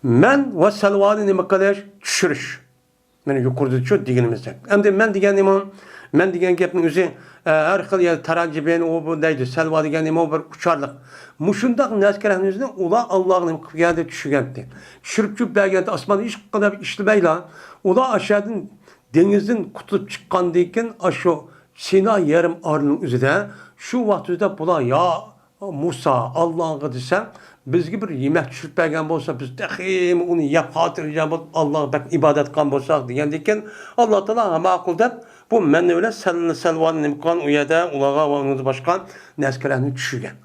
men va salvani nima qilish? Tushirish. Mana yuqorida shu deganimizdek. Endi men degan nima? Men degan gapning o'zi har xil yer taranjiben u bu deydi. Salva degan nima bir ucharliq. Mushundoq narsalarni o'zini ular Allohning qilganda tushirgandi. Tushirib tushib berganda osmonda hech qanday ishlamaylar. Ular aşağıdan dengizdan qutulib chiqqandan keyin shu Sino yarim orning o'zida shu vaqtida bular yo Musa Allohga desa bizga bir yemak tushirib bergan bo'lsa biz daxim uni yeb xotirjam bo'lib Allohga bak ibodat qilgan bo'lsak degandan keyin Alloh taolo ma'qul deb bu manni bilan salvani nima qilgan u yerda ularga va undan boshqa narsalarni tushirgan.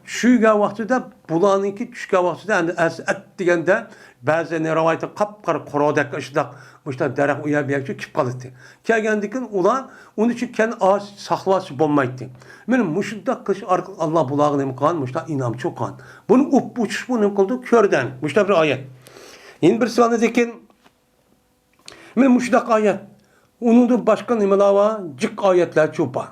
Tushirgan vaqtida bularniki tushgan vaqtida endi at deganda ba'zi rivoyatda qop-qora qurodak shundoq mushta daraxt u yer bu yerga kelib qoladi. Kelgandan keyin ular uni uchun kendi oz saqlash bo'lmaydi. Mana mushundoq qilish orqali Alloh bularga nima qilgan? Mushta inom cho'qan. Buni up uchish bu nima qildi? Ko'rdan. Mushta bir oyat. Endi bir savoldan keyin mana mushundoq oyat. Undan boshqa nimalar bor? Jiq oyatlar cho'p bor.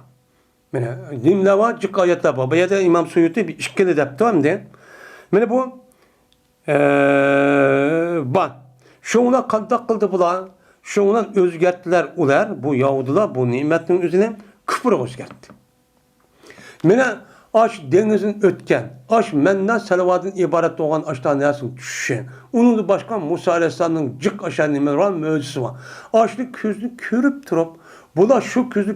Mana nimalar bor? Jiq oyatlar bor. Bu yerda Imom Suyuti bir ikkini debdi endi. Mana bu bor. Shunga qandoq qildi bular? Shunga o'zgartdilar ular, bu Yahudilar bu ne'matning o'zini kufrga o'zgartdi. Mana ash dengizin o'tgan, ash manna salavadan iborat bo'lgan ashta narsaning tushishi. Undan boshqa Musa alayhissalomning jiq asha nima bor, mo'jizasi bor. Ashni ko'zni ko'rib turib, bular shu ko'zni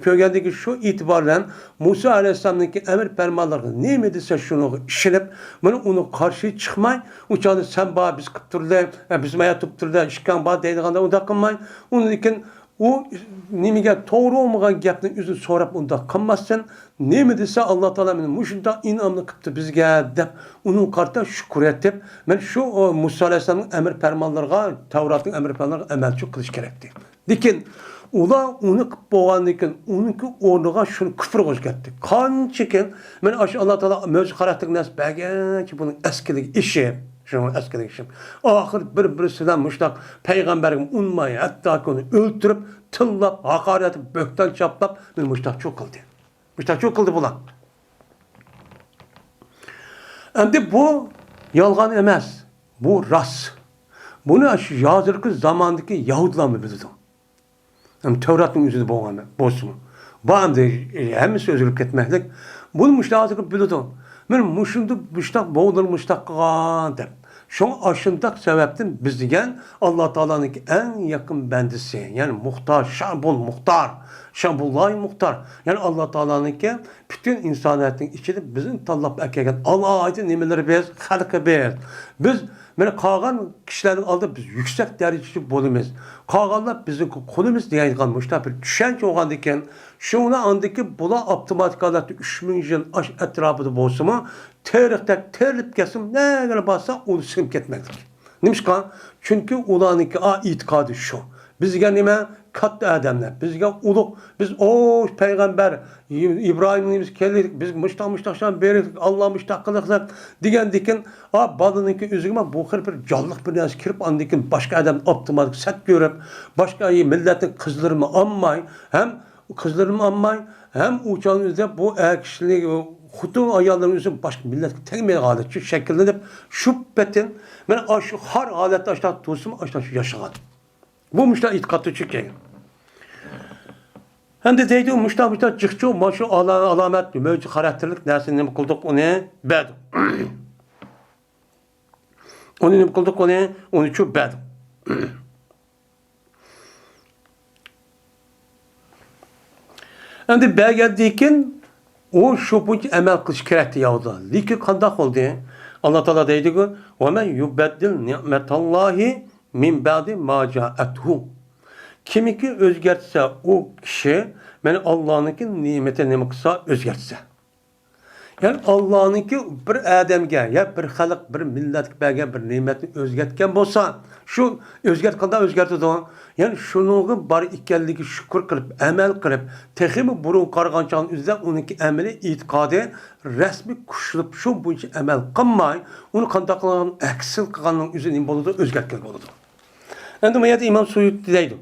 ko'rgandagi shu e'tibor bilan Musa alayhissalomningki amr farmonlariga nima desa shuni ishilib, mana uni qarshi chiqmay, u chog'da sen bor biz qilib turdi, biz maya turib turdi, ishkan bor deydiganda undaq qilmay, undan keyin u nimaga to'g'ri bo'lmagan gapni o'zini so'rab undaq qilmasdan, nima desa Alloh taolo meni mushundoq inomni qilibdi bizga deb uni qarta shukr etib, men shu Musa alayhissalomning amr farmonlariga, Tavrotning amr farmonlariga amalchi qilish kerak deydi. Lekin ular uni qilib bo'lgandan keyin uniki o'rniga shuni kufr o'zgartdi. Qanchakin mana shu Alloh taolo mo'jiza xarakterli narsa berganki, buning eskiligi ishi. Şunu eskidikşim. Axir bir-birisidan muştaq peygamberim unmay, hatta onu öldürüp, tillap, hakaret, bökten çaplap, muştaq çok kıldı. Muştaq çok kıldı bulan. Endi bu yalğan emez. Bu ras. Bunu hazırki zamandaki Yahudiler mi bildi? Hem Tevrat'ın yüzünü boğanı, bozsun. Bu hem hemmisi özülüp ketmeklik. Bunu muştaq hazırki bildi. Men muşundu muştaq boğulur muştaq qılğan deb. Şoň aşındaq sebepten biz degen Allah Taala'nın en yakın bendisi. Yani muhtar, Şabul muhtar, Şabullahi muhtar. Yani Allah Taala'nın bütün insaniyetin içinde bizim tallap əkelgen Allah ait nimeleri biz, xalqı biz. Biz mene qalğan kişilerin aldı biz yüksek dereceli bolumuz. Qalğanlar bizim kulumuz diyen muştaq bir düşünce olğan ekan. Şuna andaki bula avtomatik halatda 3000 yıl aş etrafında bolsa tarixda terilip ketsin, ne bassa onu singib ketmeklik. Nimishqa? Çünkü ularniki a itiqadı şu. Bizga nima? Katta adamlar. Bizga ulug', biz o peygamber İbrahim'imiz keldik, biz muştaq muştaqşan berdik, Allah muştaq qildik degandikin, a balaniki o'ziga bu xil bir jonliq bir narsa kirib, andikin boshqa odam avtomatik sat ko'rib, boshqa millatning qizlarini olmay, ham qizlarini olmay, ham u o'zida bu kishilik xutun ayollarning o'zi boshqa millatga tegmaydigan holat shu shakllanib, shu betin mana shu har holatda ashta tursin, ashta shu yashagan. Bu muştaq itiqatda kelgan. Hem de deydi muştaq muştaq jiqchu ma shu alamat mavjud xarakterlik narsani nima qildik uni berdik. Uni nima qildik uni uni chu berdik. Endi bergandan o şu bunca emel qilish kerakdi yahudilar. Lekin qandaq bo'ldi? Allah Taala deydi-ku: "Va men yubaddil ni'metallahi min ba'di ma ja'athu." Kimiki o'zgartsa o kishi, men Allohniki ne'matini nima qilsa o'zgartsa. Yani Allah'ınki bir adamga ya bir xalq, bir millatga bergan bir ne'matni o'zgartgan bo'lsa, shu o'zgartganda o'zgartadi. Yani shuningga bor ekanligi shukr qilib, amal qilib, texmi burun qarag'an chog'ning o'zida uniki amali, e'tiqodi rasmiy kuchlib shu bo'yicha amal qilmay, uni qanday qilgan, aksil qilganning o'zi nima bo'ladi? O'zgartgan bo'ladi. Endi bu yerda Imom Suyuti deydi.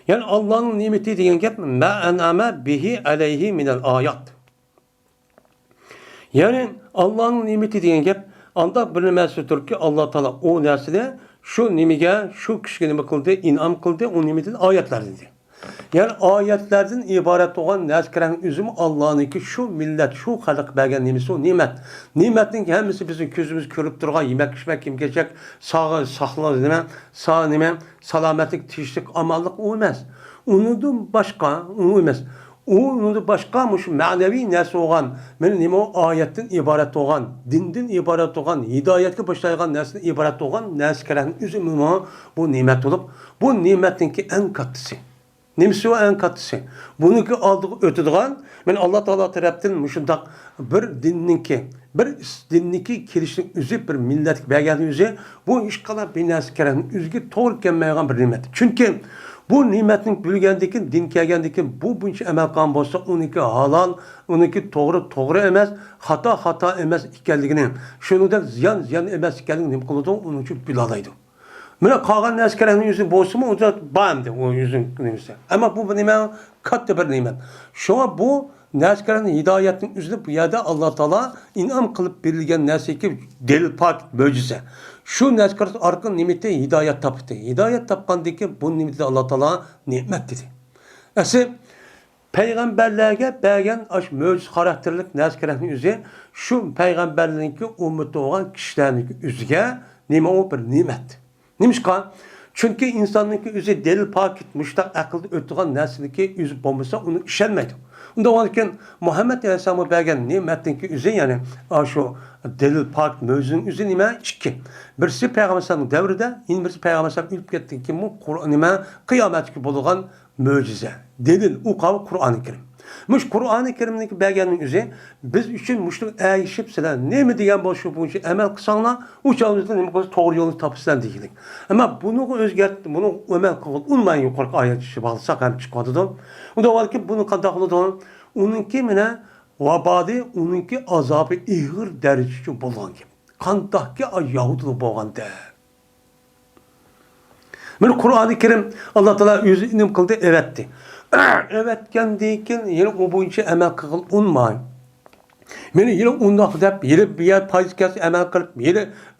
Yani Allah'ın nimeti degan gap ma an'ama bihi alayhi minal ayat. Yani Allah'ın nimeti degan gap anda bir nimasidirki Allah Taala o narsani shu nimaga, shu kishiga nima qildi, in'am qildi, o nimadan oyatlar dedi. Yani oyatlardan iborat bo'lgan narsalarning o'zimi Allohniki shu millat, shu xalq bergan nimasi o ne'mat. Ne'matning hammasi bizning ko'zimiz ko'rib turgan yemak, ichmak, kiyim kechak, sog'i, saqlash nima, sog' nima, salomatlik, tinchlik, omonlik u emas. Undan boshqa u emas. Onun başka şu manevi narsa olgan, men nima oyatdan iborat bo'lgan, dindan iborat bo'lgan, hidoyatga boshlaydigan narsadan iborat bo'lgan narsalarning o'zi bu ne'mat bo'lib, bu ne'matninki eng kattasi. Nimasi o eng kattasi? Buniki oldiga o'tadigan, men Alloh taolo tarafdan mushundaq bir dinninki, bir dinniki kelishning o'zi bir millatga bergan o'zi bu hech qanday bir narsa kerak o'ziga to'g'ri kelmaydigan bir ne'mat. Chunki bu nimetning bilgandikin, din kelgandikin bu buncha amal qilgan bo'lsa, uniki halol, uniki to'g'ri to'g'ri emas, xato xato emas ekanligini, shuningdek ziyon ziyon emas ekanligini nima qiladi, uning uchun bilalaydi. Mana qolgan narsalarning yuzi bo'lsinmi, unda bandi u yuzing nimasi. Ammo bu nima katta bir ne'mat. Shunga bu narsalarning hidoyatning o'zini bu yerda Alloh taolo in'om qilib berilgan narsaki delil pak mo'jiza. Şu narsalar orqali nimati hidoyat topdi. Hidoyat topgandan keyin bu nimatni Alloh taolo ne'mat dedi. Asli payg'ambarlarga bergan ash mo'jiza xarakterlik narsalarning o'zi shu payg'ambarlarniki ummati bo'lgan kishilarniki o'ziga nima u bir ne'mat. Nimishqa? Chunki insonniki o'zi delil pokit mushtaq aqlda o'tgan narsaniki o'zi bo'lmasa uni ishonmaydi. Unda olgan Muhammed Aleyhisselam'a bergan ne'matninki o'zi ya'ni shu delil pak mo'jizaning o'zi nima? Ikki. Birisi Payg'ambar alayhisalomning davrida, yana birisi Payg'ambar alayhisalom o'lib ketdi keyin bu Qur'on nima? Qiyomatga bo'lgan mo'jiza. Delil u Qur'oni Karim. Mush Qur'oni Karimniki berganning o'zi biz uchun mushuni ergishib sizlar nima degan bo'lsa shu bo'yicha amal qilsanglar, u chog'ingizda nima qilsa to'g'ri yo'lni topasizlar deganlik. Ammo buni o'zgart, buni amal qilib unman yuqorqi oyat olsak ham chiqadi. Unda avvalki buni qanday qiladi? Uningki mana vabodi, uningki azobi ig'ir darajada bo'lgan gap. Qandaqki Yahudlu bolğanda. Mana Qur'oni Kerim Alloh taolo o'zi inim qildi, evatdi. Evatgandan keyin yana u bo'yicha amal qilg'il unmay. Meni yine undaq deb, yine bir yer faiz kelsa amal qilib,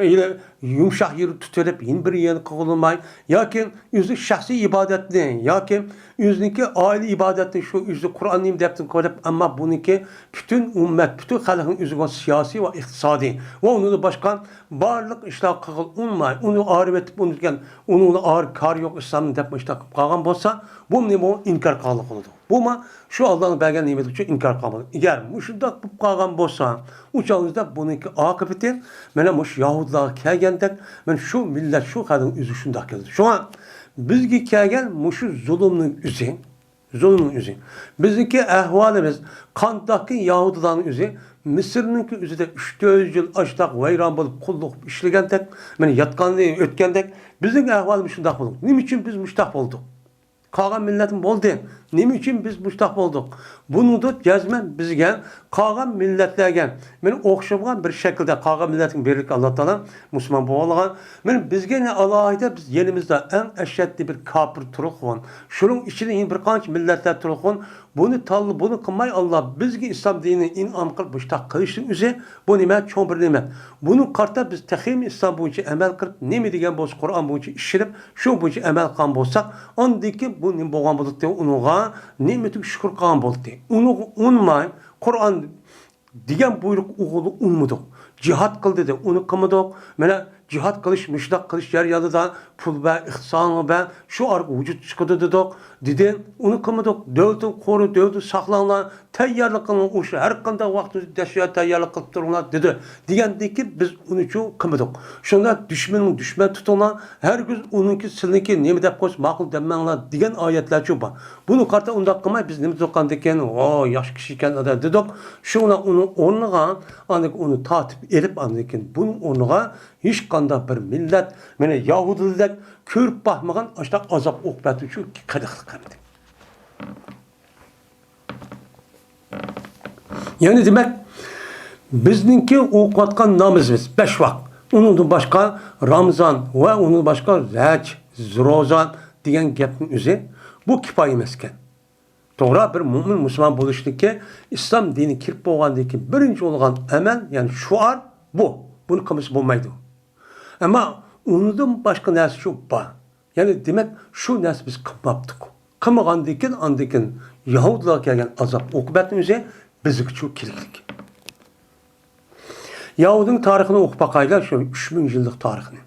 yine yumshoq yeri tutilib, yine bir yerni qilolmay, yoki o'zi shaxsiy ibodatni, yoki o'ziniki oila ibodatni shu o'zi Qur'onni deb ko'rib, ammo buniki butun ummat, butun xalqning o'ziga siyosiy va iqtisodiy va uni boshqa barliq ishlar qilg'il unmay, uni og'rib etib, uni uni ağır kar yo'q islom deb ishlar qilib qolgan bo'lsa, bu nima inkor qilgan bo'ladi. Bu ma şu Allah'ın bergan nimeti uchun inkor qilmadi. Agar shundoq bo'lib qolgan bo'lsa, o'sha buniki oqibati mana mush yahudlarga kelgandek, mana shu millat, shu xalqning o'zi shundoq keldi. Shunga bizga kelgan mushu zulmning o'zi, zulmning o'zi. Bizniki ahvolimiz qandaqki yahudilarning o'zi Mısır'ınki o'zida 3-4 yil açlaq vayron bo'lib qulluq ishlagandek, mana yotganday o'tgandek bizning ahvolimiz shundoq bo'ldi. Nima uchun biz mushtaq bo'ldik? Qolgan millatim bo'ldi. Nima uchun biz mushtaq bo'ldik? Buni da jazman bizga qolgan millatlarga men o'xshagan bir shaklda qolgan millatning berlik Alloh taolo musulmon bo'lgan. Men bizga ne alohida biz yerimizda eng ashaddiy bir kofir turuq. Shuning ichida yana bir qancha millatlar turuq. Buni tanlı, bunu qilmay Alloh bizga islom dinini in'om qilib mushtaq qilishning o'zi bu nima cho'ng bir ne'mat. Buni qarta biz taxim islom bo'yicha amal qilib, nima degan bo'lsa Qur'on bo'yicha ishirib, shu bo'yicha amal qilgan bo'lsak, ondaki bu nima bo'lgan bo'ldi, uningga ne'matga shukr qilgan bo'ldi. Uni unmay Qur'on degan buyruq o'g'li unmadik. Jihad qil dedi, uni qilmadik. Mana jihad qilish, mushtaq qilish jarayonida pul va iqtisod va shu orqa vujud chiqadi dedik. Dedi, uni qilmadik. Davlatni qo'ri, davlatni saqlanglar, tayyorlik qiling, o'sha har qanday vaqtda dashya tayyorlik qilib turinglar dedi. Degandiki biz uni uchun qilmadik. Shunda dushmanning dushman tutinglar, hargiz uningki sizniki nima deb qo'ysa ma'qul demanglar degan oyatlar shu bor. Buni qarta undaq qilmay biz nima degan ekan, o yaxshi kishi ekan dedik. Shuna uni o'rniga andik uni tortib elib andikin buning o'rniga hech qanday bir millat mana yahudilar ko'rib boqmagan ashta azob uqbati shu qiliqlik qildi. Ya'ni demak bizningki o'qiyotgan namozimiz 5 vaqt. Undan boshqa Ramazon va undan boshqa haj, ro'za degan gapning o'zi bu kifoya emas ekan. To'g'ri bir mo'min musulmon bo'lishniki islom dini kirib bo'lgandan keyin birinchi bo'lgan amal, ya'ni shuar bu. Buni qilmasa bo'lmaydi. Ammo undan boshqa narsa shu bor. Ya'ni demak shu narsa biz qilmabdik. Qilmagandan keyin andan keyin yahudilar kelgan azob oqibatning o'zi bizga shu keraklik. Yahudning tarixini o'qib boqaylar, shu 3000 yillik tarixini.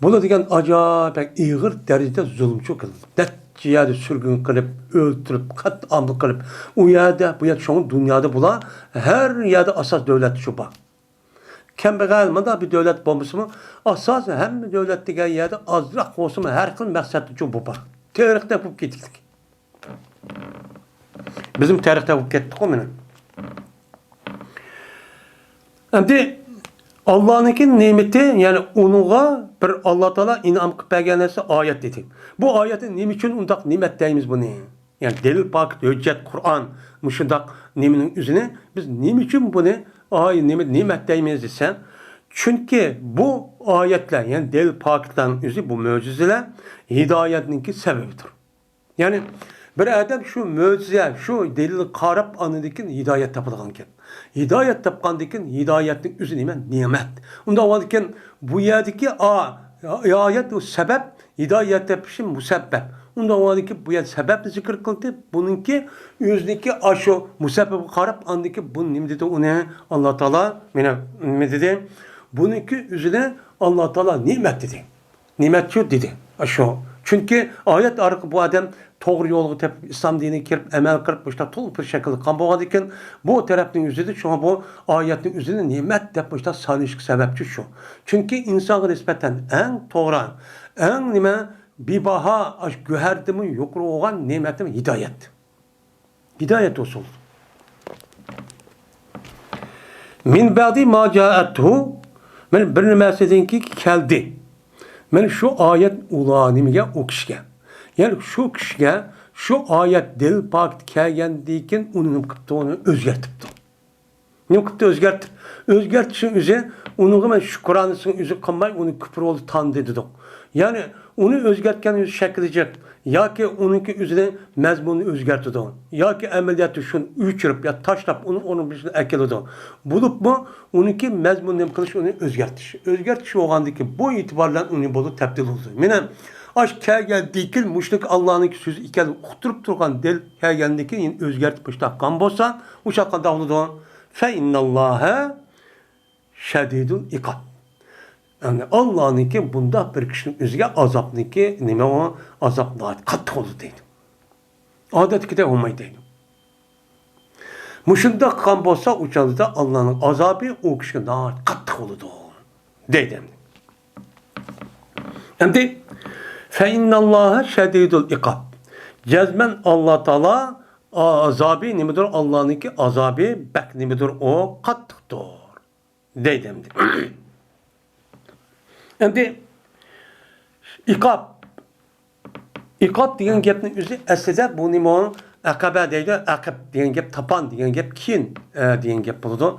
Bular degan ajoyib ig'ir darajada zulmchu qildi. Necha yerda surgun qilib, o'ltirib, qatl qilib, u yerda, bu yerda shu dunyoda bular har yerda asos davlat shu bor. Kambag'al manda bir davlat bo'lmasimi, asos hamma davlat degan yerda ozroq bo'lsinmi har xil maqsad uchun bu bor. Tarixda bo'lib ketdik. Bizim tarixda bo'lib ketdik-ku mana. Endi Allohningki ne'mati, ya'ni uningga bir Alloh taolo in'om qilib bergan narsa oyat dedi. Bu oyatni nima uchun undaq ne'mat deymiz buni? Ya'ni delil pok, hujjat, Qur'on mushundaq nimaning o'zini biz nima uchun buni ay ne'mat deymiz desa, chunki bu oyatlar, ya'ni delil poklarning o'zi bu mo'jizalar hidoyatningki sababidir. Ya'ni bir odam shu mo'jiza, shu delilni qarab anadikin hidoyat topadigan ekan. Hidoyat topgandan keyin hidoyatning o'zi nima? Ne'mat. Unda avvalkin bu yerdagi oyat u sabab, hidoyat topishi musabbab. Unda avvalki bu yer sababni zikr qildi. Buningki o'ziniki shu musabbabga qarab andiki bu nima dedi uni Alloh taolo mana nima dedi? Buningki o'zini Alloh taolo ne'mat dedi. Ne'mat shu dedi. Shu. Chunki oyat orqali bu odam to'g'ri yo'lga topib islom diniga kirib amal qilib bu to'liq bir shaklda qon bo'lgan ekan. Bu tarafning o'zida shu bu oyatning o'zini ne'mat deb bu sanashga sababchi shu. Chunki insonga nisbatan eng to'g'ri, eng nima bibaho go'hardimi yuqori bo'lgan ne'matim hidoyat. Hidoyat usul. Min ba'di ma ja'athu men bir nimasidanki keldi. Men shu oyat ulanimiga u kishiga. Ya'ni shu kishiga shu oyat dil pok kelgandan keyin uni nima qilibdi, uni o'zgartibdi. Nima qilibdi o'zgartib? O'zgartishning o'zi Uningga man shukronisini o'zi qilmay, uni kufr bo'ldi tanidi dedik. Ya'ni uni o'zgartgan shakli yoki uniki o'zini mazmunini o'zgartirdi yoki amaliyotda shuni o'chirib yo tashlab uni o'rniga akiladi. Bo'libmi uniki mazmunini qilish, uni o'zgartish. O'zgartish bo'lgandiki bu e'tibor bilan uni bo'lib tabdil bo'ldi. Mana ash kelgan dikil mushlik Allohning so'zi ekan uqtirib turgan dil kelgandan keyin o'zgartib tashlagan bo'lsa, o'sha qanday bo'ladi? Fe innalloha şedidul iqab. Yani Allah'ınki bunda bir kişinin özge azapniki nime o azap qattiq oldu deydi. Adetki olmaydı deydi. Muşunda qilgan bo'lsa, o'shanda Allohning azobi u kishiga qattiq bo'ladi deydi. Endi fe innalloha şedidul iqab. Cezmen Allah Teala azabi nimedir? Allah'ınki azabi bek nimedir? O qattiqdir deydi endi. Endi iqab. İqab degan gapning o'zi aslida bu nima? Aqaba deydi. Aqib degan gap, tapan degan gap, keyin degan gap bo'ladi.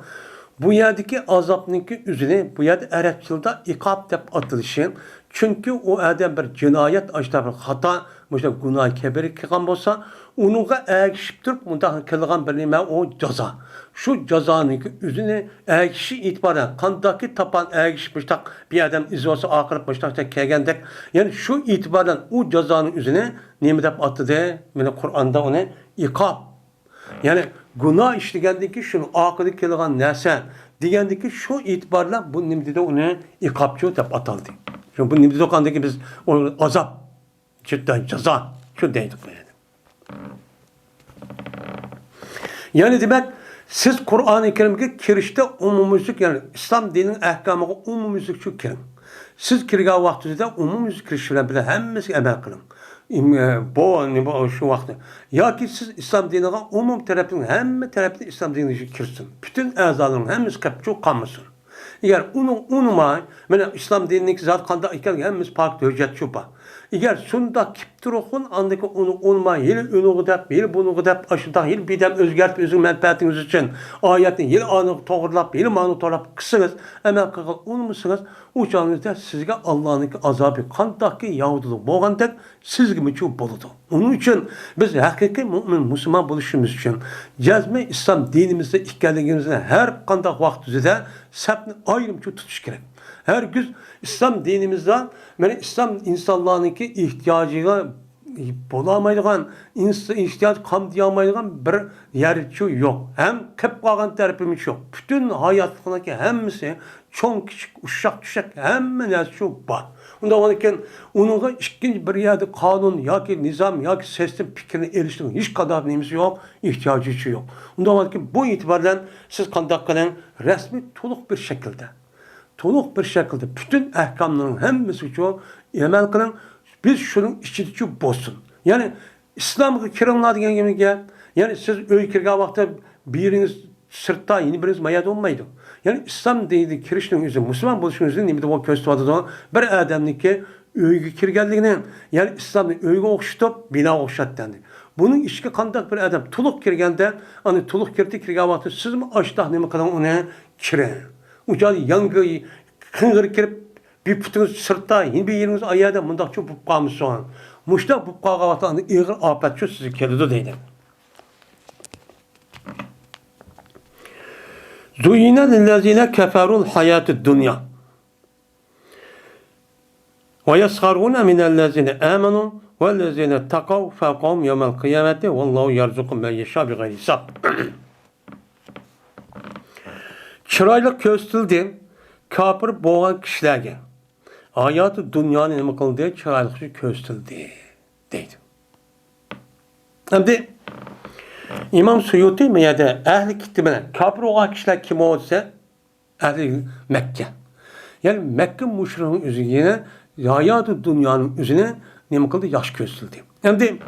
Bu yerdagi azobniki o'zini bu yerda arab tilida iqab deb atilishi. Chunki u odam bir jinoyat, ashta bir xato, musha gunoh kabir qilgan bo'lsa, uningga ergishib turib bundaq qilgan bir nima o jazo. Shu jazoniki o'zini ergishishi e'tiboran qandaki tapan ergishib mushtaq bir odam izi bo'lsa oqirib mushtaq kelgandek, ya'ni shu e'tibordan u jazoning o'zini nima deb atadi? Mana Qur'onda uni iqob. Ya'ni gunoh ishlagandan keyin shuni oqiri kelgan narsa degandiki shu e'tibor bilan bu nima dedi uni iqobchi deb ataldi. Shu bu nima dedi biz azob, cidden jazo shu deydi. Ya'ni demak siz Qur'oni Karimga kirishda umumiylik, ya'ni islom dinining ahkomiga umumiylik shu kiring. Siz kirgan vaqtingizda umumiylik kirish bilan birga hammasiga amal qiling. Bu shu vaqtda yoki siz islom diniga umum tarafdan hamma tarafdan islom diniga kirsin. Butun a'zolarning hammasi qilib qolmasin. Agar uni unumay, mana islom dinining zot qanday ekanligi hammasi pok hujjat shu bor. Agar shundoq kelib turib, andaki uni unmay, yili unig'i deb, yili bunig'i deb, shundoq yili bidam o'zgartib o'zing manfaatingiz uchun oyatni yili aniq to'g'rilab, yili ma'no to'g'rilab qilsangiz, amal qilgan unmasangiz, o'shaningizda sizga Allohning azobi qandaqki yog'dilik bo'lgandek sizga muchu bo'ladi. Uning uchun biz haqiqiy mo'min musulmon bo'lishimiz uchun jazmi islom dinimizda ekanligimizni har qanday vaqt o'zida sapni ayrimcha tutish kerak. Her gün İslam dinimizde yani İslam insanlarınki ihtiyojiga bo'lamaydigan, ihtiyoj qamtiyamaydigan bir yerchi yo'q. Ham qilib qolgan tarafimiz yo'q. Butun hayotlikniki hammasi cho'ng kichik, ushoq tushak hamma narsa shu bor. Unda keyin uningga ikkinchi bir yerda qonun yoki nizom yoki sistem fikrini erishishning hech qanday nimasi yo'q, ehtiyoji yo'q. Unda keyin bu e'tibordan siz qanday qiling rasmiy to'liq bir shaklda to'liq bir shaklda butun ahkomlarning hammasi uchun amal qiling. Biz shuning ichida bo'lsin. Ya'ni islomga kiringlar degan gap, ya'ni siz uy kirgan vaqtda biringiz sirtda, yana biringiz mayada bo'lmaydi. Ya'ni islom deydi kirishning o'zi, musulmon bo'lishning o'zi nima deb ko'rsatyapti? Bir odamniki uyga kirganligini, ya'ni islomni uyga o'xshatib, binoga o'xshatdi. Buning ichiga qanday bir odam to'liq kirganda, ana to'liq kirdi, kirgan vaqtda sizmi oshdoq nima qiling uni kiring. O'sha yangi qing'ir kirib, bir putingiz sirtda, yana bir yeringiz ayada mundaqcha bo'lib qolmasin. Mushtaq bo'lib qolgan vaqtda ig'ir ofat shu sizga keladi deydi. Zuyina lillazina kafarul hayatud dunya ve yesharuna minellezine amenu vellezine takav fevkahum yevmel kıyameti vallahu yerzuku men yeşâ bi gayri hisab. Chiroyli ko'rsatildi kofir bo'lgan kishilarga. Hayotı dunyoni nima qildi? Chiroyli ko'rsatildi deydi. Endi İmam Suyuti bu yerda ahli kitob bilan kofir bo'lgan kishilar kim bo'lsa ahli Makka. Ya'ni Makka mushrikning o'ziga hayotı dunyoning o'zini nima qildi? Yaxshi ko'rsatildi. Endi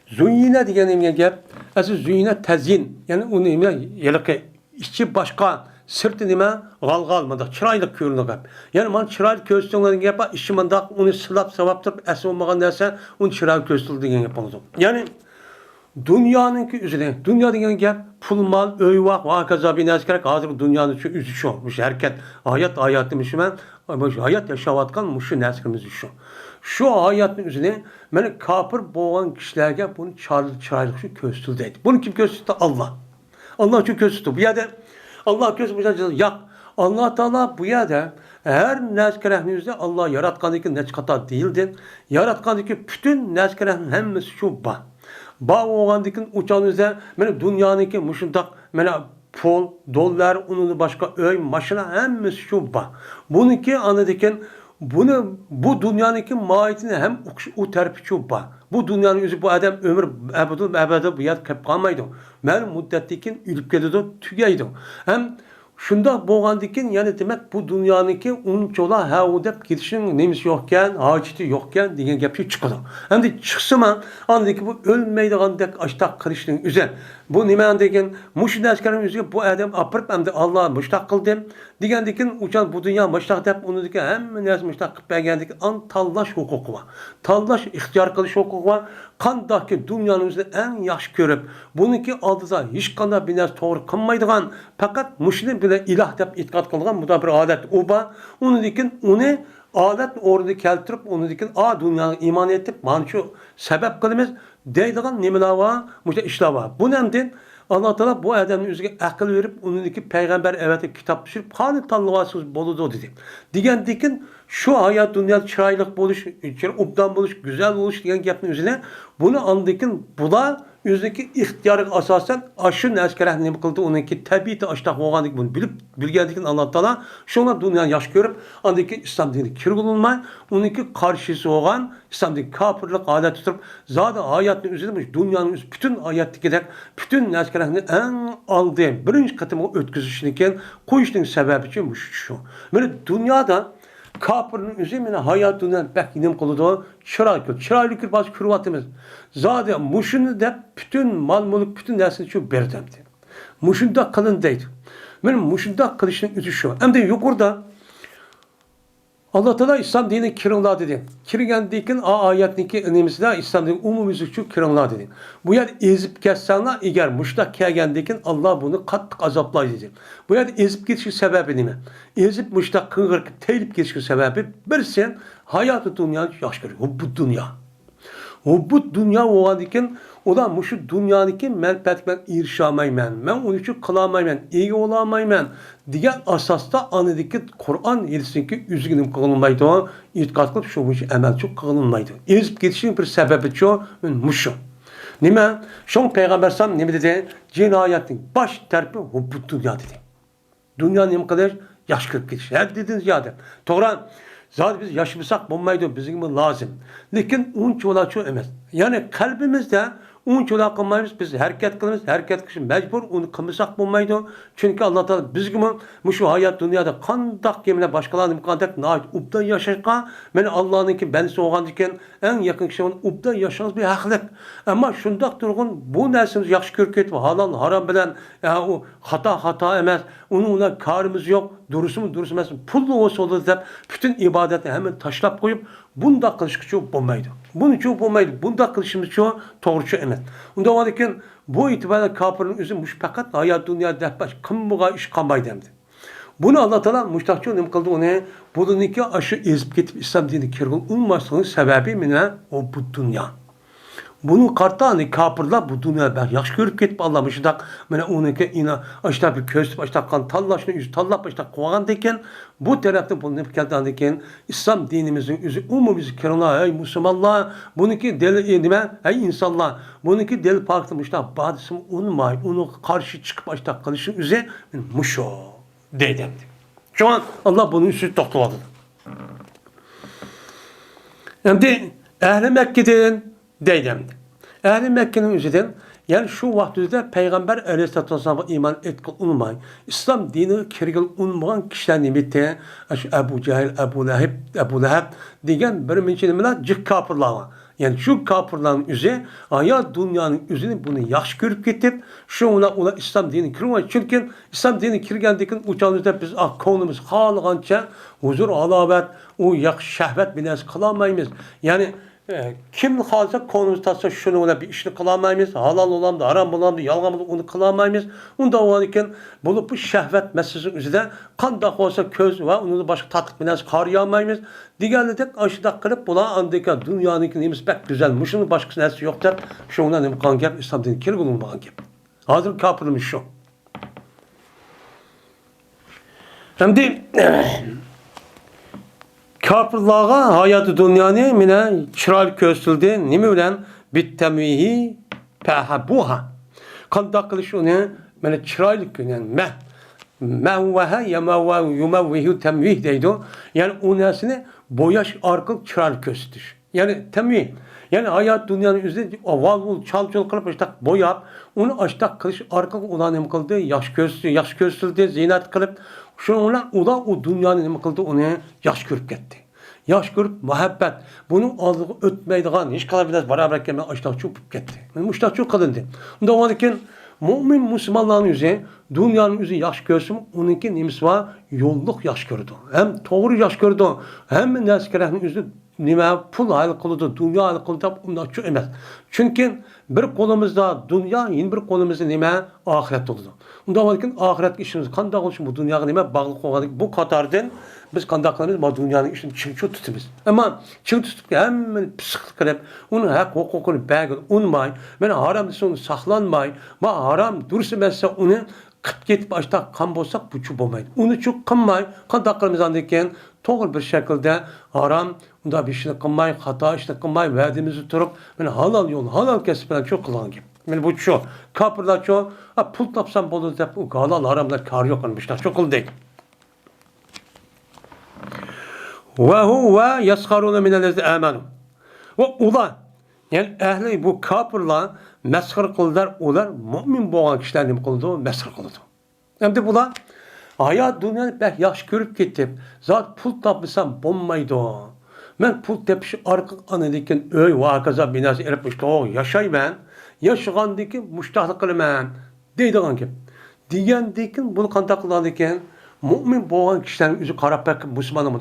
zuyina degan nima gap? Asli zuyina tazyin, ya'ni uni nima yiliqi ichi boshqa, sirti nima g'alg'al mundaq chiroyli ko'rinadi gap. Ya'ni mana chiroyli ko'rsatilgan degan gap, ichi mundaq uni silab savab turib asli bo'lmagan narsa uni chiroyli ko'rsatildi degan gap bo'ladi. Ya'ni Dunyoninki o'zini, dunyo degan gap pul, mol, uy, vaq va hokazo bir narsa kerak. Hozir dunyoni shu o'zi shu. Shu harakat, hayot hayotimiz shu, hayot yashayotgan shu narsamiz shu. Shu hayotni o'zini mana kofir bo'lgan kishilarga buni chiroyli shu ko'rsatildi deydi. Buni kim ko'rsatdi? Alloh. Alloh uchun ko'rsatdi. Bu yerda Alloh ko'rsatdi. Yo'q. Allah Teala bu yerda her narsa Allah yaratgandiki necha qator deyildi. Yaratgandiki bütün narsalarning hammasi shu bor. Bor bo'lgandikin uchanizda mana dunyoniki mushundaq mana pul, dollar, unun başka uy, mashina hammasi shu bor. Buniki anadikin bunu bu dünyanınki mahiyetini hem u tarafi shu bor. Bu dünyanın o'zi bu odam ömür abadul abada bu yer qolib qolmaydi. Ma'lum muddatdan keyin o'lib ketadi, tugaydi. Hem shundoq bo'lgandikin, ya'ni demak bu dunyoninki unchola ha u deb ketishning nemisi yo'qkan, hojati yo'qkan degan gap chiqadi. Endi chiqsimi, andiki bu o'lmaydigandek ashtaq qilishning o'zi. Bu nima degan, mushu narsalarning o'ziga bu odam opirib, endi Alloh mushtaq qildim degandikin, uchan bu dunyo mushtaq deb uniki hamma narsa mushtaq qilib bergandikin, an tanlash huquqi bor. Tanlash, ixtiyor qilish huquqi bor. Qandaqki dunyoni o'zini eng yaxshi ko'rib, buniki oldida hech qanday bir narsa to'g'ri qilmaydigan, faqat mushuni bilan iloh deb e'tiqod qilgan bu da bir odat u bor. Unikin uni odat o'rniga keltirib, unikin a dunyoga iymon etib, mana shu sabab qilamiz deydigan nimalar bor, mushu ishlar bor. Buni endi Alloh taolo bu odamning o'ziga aql berib, uniki payg'ambar avatib kitob tushirib, qani tanlavolsangiz bo'ladi dedi. Degandikin shu hayot dunyo chiroyli bo'lish, obdan bo'lish, go'zal bo'lish degan gapni o'zini buni andikin bular o'ziniki ixtiyoriga asosan shu narsalarni nima qildi, uniki tabiiy ashtaq bo'lganlik buni bilib bilgandikin Alloh taolo shunga dunyoni yaxshi ko'rib, andiki islom diniga kirgizilmay, uniki qarshisi bo'lgan islom dini kofirlik holat tutib, zodi hayotni o'zini dunyoni o'zi butun hayotdagidek butun narsalarni eng oldi birinchi qatim o'tkazishnikin qo'yishning sababi shu. Mana dunyoda kafirning o'zi mana hayot dunyo bak nim qiladi, chiroyli, chiroyli ko'rib hozir ko'ryapmiz. Zodi mushuni deb butun mol mulk, butun narsani shu berdim deydi. Mushunda qilin deydi. Mana mushunda qilishning o'zi shu. Endi yuqorida Allah Teala İslam dinine kiringlar dedi. Kirgandan keyin a oyatniki nimasida İslam dini umumiy shu kiringlar dedi. Bu yer ezib ketsanlar, agar mushtaq kelgandan keyin Allah buni qattiq azoblaydi dedi. Bu yerda ezib ketish sababi nima? Ezib mushtaq qing'irib tayilib ketish sababi bir sen hayoti dunyoni yaxshi ko'rish. Bu dunyo. Bu dunyo bo'lgandan keyin ular mushu dunyoniki manfaatga man erisholmayman, man uning uchun qilolmayman, ega bo'lolmayman degan asosda anadiki Qur'on hadisiniki o'ziga nima qilinmaydi, e'tiqod qilib shu bo'yicha amal qilinmaydi. Ezib ketishning bir sababi shu, mushu. Nima? Shu payg'ambar sallam nima dedi? Jinoyatning bosh tarafi bu dunyo dedi. Dunyo nima qilish? Yaxshi ko'rib ketish. Haddidan ziyoda. To'g'ri. Zaten biz yaşamasak bo'lmaydi, bizga lazım. Lekin uncha shu emas. Ya'ni qalbimizda uncha qilmaymiz, biz harakat qilamiz, harakat qilish majbur, uni qilmasak bo'lmaydi. Chunki Alloh taolo bizga shu hayot dunyoda qandoq kimlar boshqalarni qandoq nihoyat obdan yashashga, mana Allohningki bandasi bo'lgan ekan, eng yaqin kishi obdan yashangiz bir haqliq. Ammo shundoq turg'un bu narsamiz yaxshi ko'rib ketib, halol harom bilan u xato xato emas, uni ular korimiz yo'q, durustmi durust emas, pulli bo'lsa bo'ladi deb butun ibodatni hamma tashlab qo'yib, bundoq qilish uchun bo'lmaydi. Buning uchun bo'lmaydi. Bundoq qilishimiz uchun to'g'ri emas. Unda lekin bu e'tiborda kofirning o'zi mush faqat hayot dunyo deb qimmiga ish qolmaydi endi. Buni Alloh taolo mushtaqchi nima qildi uni? Buniki shu ezib ketib islom diniga kirgan unmasligining sababi mana o bu dunyo. Bunu qarta kafirlar bu dunyo yaxshi ko'rib ketib Alloh mushundaq mana uniki ina ashtaq bir ko'rsatib ashtaq qon tanlashni o'zi tanlab ashtaq qilgan ekan. Bu tarafdan bu nima keldi keyin islom dinimizning o'zi umumiy kiringlar ey musulmonlar, buniki del nima ey insonlar, buniki del pokni mushtaq badisini unmay, uni qarshi chiqib ashtaq qilishning o'zi mushu deydi. Shu an Alloh buning ustida to'xtaladi. Endi ahli Makkadan deydi. Ehli Mekke'nin o'zidan, ya'ni shu vaqtida payg'ambar aleyhissalatu vassalamga iymon etgan unmay, islom diniga kirgan unmagan kishilar nima shu Abu Jahl, Abu Lahab, Abu Lahab degan bir muncha nimalar jiq kofirlar bor. Ya'ni shu kofirlarning o'zi hayot dunyoning o'zini buni yaxshi ko'rib ketib, shu ular islom diniga kirmay, chunki islom diniga kirgandan keyin uchamizda biz ko'nglimiz xohlagancha huzur, halovat, u yaxshi shahvat bilan qilolmaymiz. Ya'ni Kim xohlasa qo'limiz tatsa shuni bilan bir ishni qilolmaymiz, halol bo'lamdi, harom bo'lamdi, yolg'on bo'lamdi, uni qilolmaymiz. Unda bo'lgan bo'lib bu shahvat masalasi o'zida qandoq bo'lsa ko'z va uni boshqa tatliq bilan qarayolmaymiz deganidek shundoq qilib bular andika dunyoniki nemisi bak go'zal, mushuni boshqa narsa yo'q deb shundan nima qilgan gap, islom dini kerak bo'lmagan gap. Hozir kofirimiz shu. Endi kafirlarga hayotı dünyani mine chiroyli ko'rsatildi. Nima bilan? Bittemvihi fahabuha. Qandoq qilish uni mana chiroyli, ya'ni mehvehe yemevve yumevvihu temvih deydi. Ya'ni u narsani bo'yash orqali chiroyli ko'rsatish. Ya'ni temvih. Ya'ni hayot dunyoni o'zida valvul chal-chul qilib ashtaq bo'yab, uni ashtaq qilish orqali ular nima qildi? Yaxshi ko'rsatdi, yaxshi ko'rsatildi, ziynat qilib, shuni bilan ular u dunyoni nima qildi? Uni yaxshi ko'rib ketdi. Yaxshi ko'rib muhabbat, buning oldiga o'tmaydigan hech qanday bir barobar kelmay ashtaq bo'lib ketdi. Mushtaq qilindi. Unda lekin mo'min musulmonlarning o'zi dunyoning o'zi yaxshi ko'rsin, uniki nimasi bor? Yo'lliq yaxshi ko'rdi. Ham to'g'ri yaxshi ko'rdi, hamma narsa kerakni o'zi nima pul hal qiladi, dunyo hal qiladi deb undoq emas. Chunki bir qo'limizda dunyo, yana bir qo'limizda nima? Oxirat bo'ladi. Unda lekin oxiratga ishimiz qanday bo'lishi bu dunyoga nima bog'liq bo'lgan bu qatordan biz qanday qilamiz? Bu dunyoning ishini ching tutamiz. Ammo ching tutib hammani pisiq qilib, uni haq huquqini bergin unmay, mana harom desa uni saqlanmay, ma harom durust emas uni qilib ketib ashtaq qon bo'lsak bu chu bo'lmaydi. Uni chu qilmay, qanday qilamiz andan keyin to'g'ri bir shaklda harom unda bir ishni qilmay, xato ishni qilmay, va'damizni turib, mana halol yo'l, halol kasb bilan chu qilgan gap. Mana bu shu. Kofirlar shu, pul topsam bo'ladi deb u halol haromlar kor yo'q qilmişlar. Shu qildik. Ve huve yasharuna minellezine amenu. Va ular, ya'ni ahli bu kofirlar masxir qildilar, ular mo'min bo'lgan kishilarni nima qildi? Masxir qildi. Endi bular hayot dunyoni bak yaxshi ko'rib ketib, zot pul topmasam bo'lmaydi. Men pul tepish orqali ana lekin uy va hokazo binosi ilib yashayman, yashagandan keyin mushtaqlik qilaman deydigan gap. Degandan keyin buni qanday qilgan ekan? Mo'min bo'lgan kishilarning o'zi qarab bak musulmonlar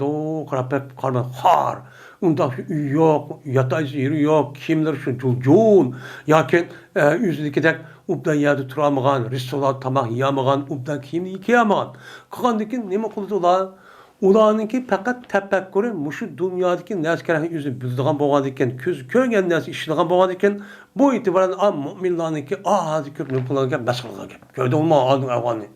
qarab bak qarab xor. Unda uy yo'q, yatay yeri yo'q, kiyimlar shu juljun yoki o'zinikidek obdan yerda turolmagan, restoran tomoq yeyolmagan, obdan kiyimni kiyolmagan. Qilgandan keyin nima qildi ular? Ularningki faqat tafakkuri mushu dunyodagi narsalarni o'zi biladigan bo'lgan ekan, ko'z ko'rgan narsa ishlaydigan bo'lgan ekan. Bu e'tiboran mo'minlarniki hozir ko'p nima qilgan gap, masxara qilgan gap. Ko'rdingmi oldin afg'onni?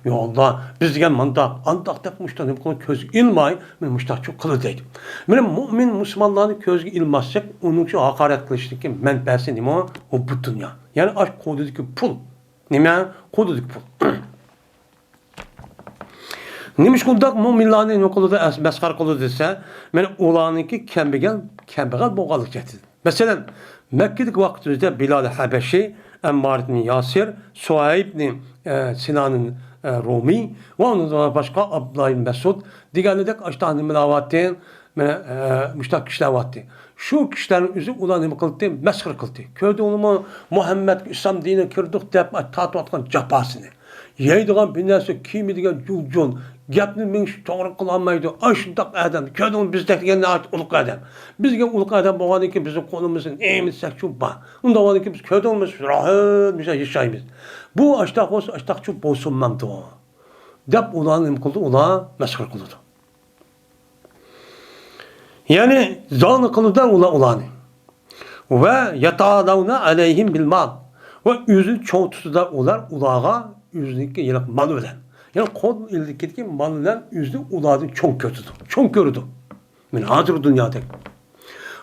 Yo Alloh, biz degan mandaq, andaq deb mushtaq nima qilgan ko'zga ilmay, men mushtaq qildi deydi. Mana mo'min musulmonlarni ko'zga ilmasak, uning uchun haqorat qilishniki manbasi nima? U bu dunyo. Ya'ni ash qo'lidagi pul. Nima? Qo'lidagi pul. Nimish qildik mo'minlarni nima qildi, masxara qildi desa, mana ularniki kambag'al bo'lganlik jihatida. Masalan, Mekkadagi vaqtimizda Bilal Habashi, Ammar ibn Yasir, Suhayb ibn Sinan Rumi va undan boshqa Abdullah ibn Mas'ud deganidek ashtani nimalar mana mushtaq kishilar vardi. Shu kishilarning o'zi ular nima qildi? Masxara qildi. Ko'rdingmi Muhammad islom diniga kirdik deb tortayotgan jafosini. Yeydigan bir narsa, kiymaydigan juljun, gapni ming to'g'ri qilolmaydi. Ay shundoq odam, ko'rdingmi bizdek degan ulug' odam. Bizga ulug' odam bo'lgandan keyin bizni qo'limizda nima desak shu bor. Unda bo'lgandan keyin biz ko'rdingmi rohat biz yashaymiz. Bu ashtaq bo'lsa ashtaqchi bo'lsinmamdi deb ularni nima qildi? Ular masxara qildi. Ya'ni zon qildi ular ularni. Va yata'alawna alayhim bil mal. Va o'zini cho'ng tutdilar ular ularga o'ziniki yiliq mol bilan. Ya'ni qo'l ildikidagi mol bilan o'zini ularni cho'ng ko'rdi. Cho'ng ko'rdi. Men hozir dunyoda.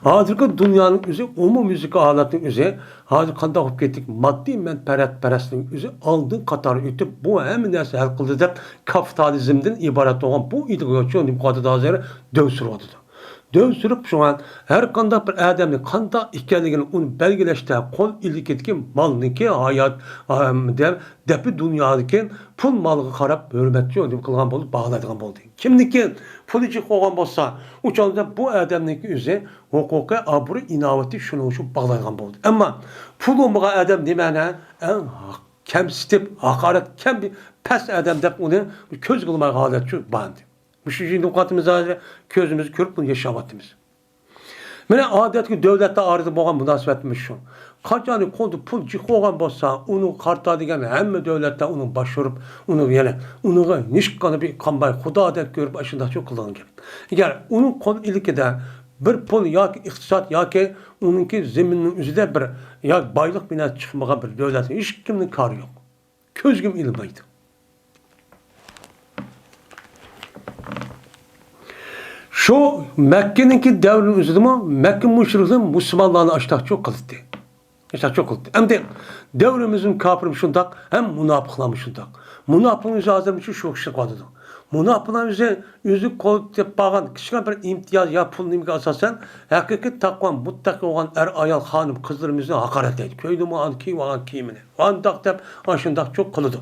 Hozirgi dunyoning o'zi umummüzik holatning o'zi hozir qanday bo'lib ketdik? Moddiy manfaatparastning o'zi oldin qatori o'tib, bu hamma narsa hal qildi deb kapitalizmdan iborat bo'lgan bu ideologiya hozir dov suryapti. Dov surib shunga har qanday bir odamning qanday ekanligini uni belgilashda qo'l ilikidagi molniki hayot deb depi dunyodagi pul molga qarab hurmatchi deb qilgan bo'lib bog'laydigan bo'ldi. Kimniki puli jiq bo'lgan bo'lsa, u chog'da bu odamniki o'zi huquqi obro' inovati shuning uchun bog'laydigan bo'ldi. Ammo pul bo'lmagan odam nimani eng kamsitib, haqorat kam past odam deb uni ko'z qilmay holat shu bandi. Shu nuqatimiz hozir ko'zimiz ko'rib buni yashayapmiz. Mana odatki davlatda orada bo'lgan munosabatimiz shu. Qachon qo'lda pul jiq bo'lgan bo'lsa, uni qartadigan hamma davlatlar uni boshurib, uni yana uniga hech qanday bir qanday xudo deb ko'rib shunday qilgan gap. Agar uning qo'l ilikida bir pul yoki iqtisod yoki uningki zaminning o'zida bir yo boylik bilan chiqmagan bir davlatning hech kimning kori yo'q. Ko'zga ilmaydi. Şu Mekke'ninki devrinin üzerinde Mekke müşrikleri Müslümanlarını aştak çok kıldı. İşte çok kıldı. Hem de devrimizin kafirim şundak hem münafıklar şundak. Münafıkların yüzü hazırmış şu kişi vardı. Münafıkların yüzü yüzü kol tepağın kişiler bir imtiyaz ya pul nimge asasen hakiki takva muttaki olan er ayal hanım kızlarımızı hakaret etti. Köylü mü an ki vagan kiyimini. Andak dep aşındak çok kılıdı.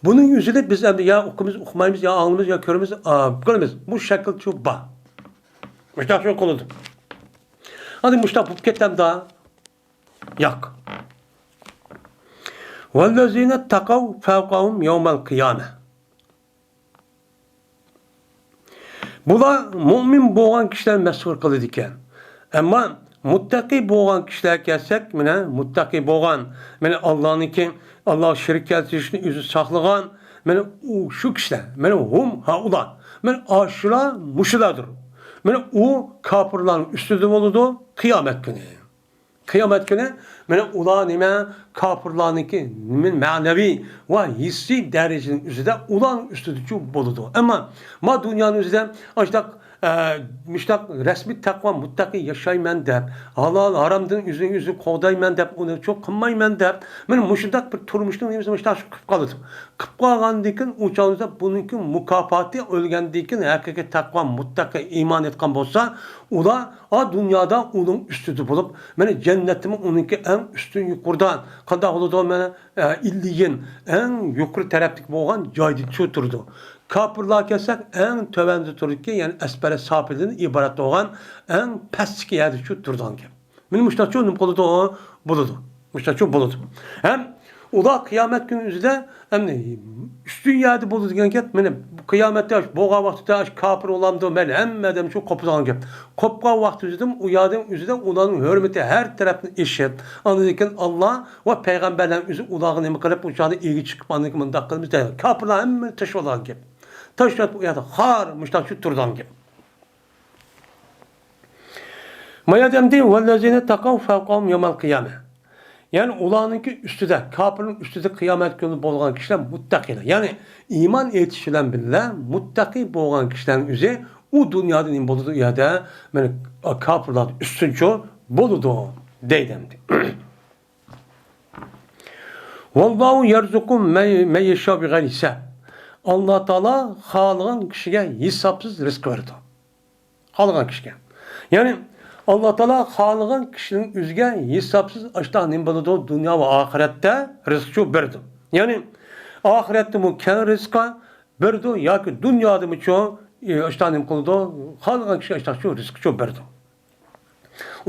Bunun yüzüde biz hem ya okumuz, okumayımız, ya anlımız, ya körümüz, görümüz. Bu şekil çok ba. Müştah çok kılıdı. Hadi müştah bu ketem daha yak. وَالَّذ۪ينَ اتَّقَوْا فَوْقَهُمْ يَوْمَ الْقِيَامَةِ. Bula mümin boğan kişiler mes'ul kıldı iken. Ama muttaki boğan kişiler kelsek, mine muttaki boğan, mine Allah'ınki, Allah şirk keltirişini yüzü saklagan, mine o şu kişiler, mine hum haula, mine aşıra muşulardır. Mine o kafirlerin üstünde oldu kıyamet günü. Kıyamet günü mine ula nime kafirlarınki min manevi ve hissi derecenin üzerinde ulan üstünde oldu. Ama ma dünyanın üzerinde aştak müştak resmi takva muttaki yaşayman deb, halal haramdan yüzünü yüzü qo'dayman deb, uni çok qilmayman deb, men mushundaq bir turmushni nimasi mushtaq qilib qoladi. Qilib qolgandan keyin u chog'da buniki mukofoti o'lgandan keyin haqiqiy taqvo muttaqi iymon etgan bo'lsa, ular a dunyoda uning ustida bo'lib, mana jannatimi uniki eng ustun yuqoridan qanday bo'ladi mana illiyin eng yuqori tarafdagi bo'lgan joyda turdi. Kapırlar kelsek en tövende turdu ki, yani esbere safiliğinin ibaret olan en pestki yerde şu turdan ki. Benim müştaçı onun koludu o buludu. Müştaçı buludu. Hem ula kıyamet günü üzerinde hem de üstün yerde buludu degan gap, meni kıyamette boğa vaqtida kafir olamdı men hammadan şu qo'pgan gap. Qo'pgan vaqt üzerinde u yerden üzerinde ularning hurmati her tarafdan eshit. Andan keyin Alloh va payg'ambarlar o'zi ularga nima qilib o'shani ega chiqib andan keyin mundaq qilamiz deydi. Kafirlar hamma tashlab olgan gap. Taşlat bu yerde har müştak şu turdan gibi. Mayadem değil vellezine takav fevkavm yevmel kıyame. Yani ulanınki üstüde, kafirin üstüde kıyamet günü bolgan kişiler muttakiler. Yani iman etişilen bile muttaki bolgan kişilerin üzeri o dünyada in boludu yerde yani kafirler üstünçü boludu deydemdi. Vallahu yerzukum men yeşâ bi gayri hisab. Allah Teala xalığın kişiye hesapsız rızk verdi. Xalığın kişiye. Yani Allah Teala xalığın kişinin üzge hesapsız aşta nim boludu dünya ve ahirette rızkçı berdi. Yani ahirette mu ken rızka berdi ya ki dünyada mı ço aşta nim kıldı xalığın kişiye aşta şu rızkçı berdi.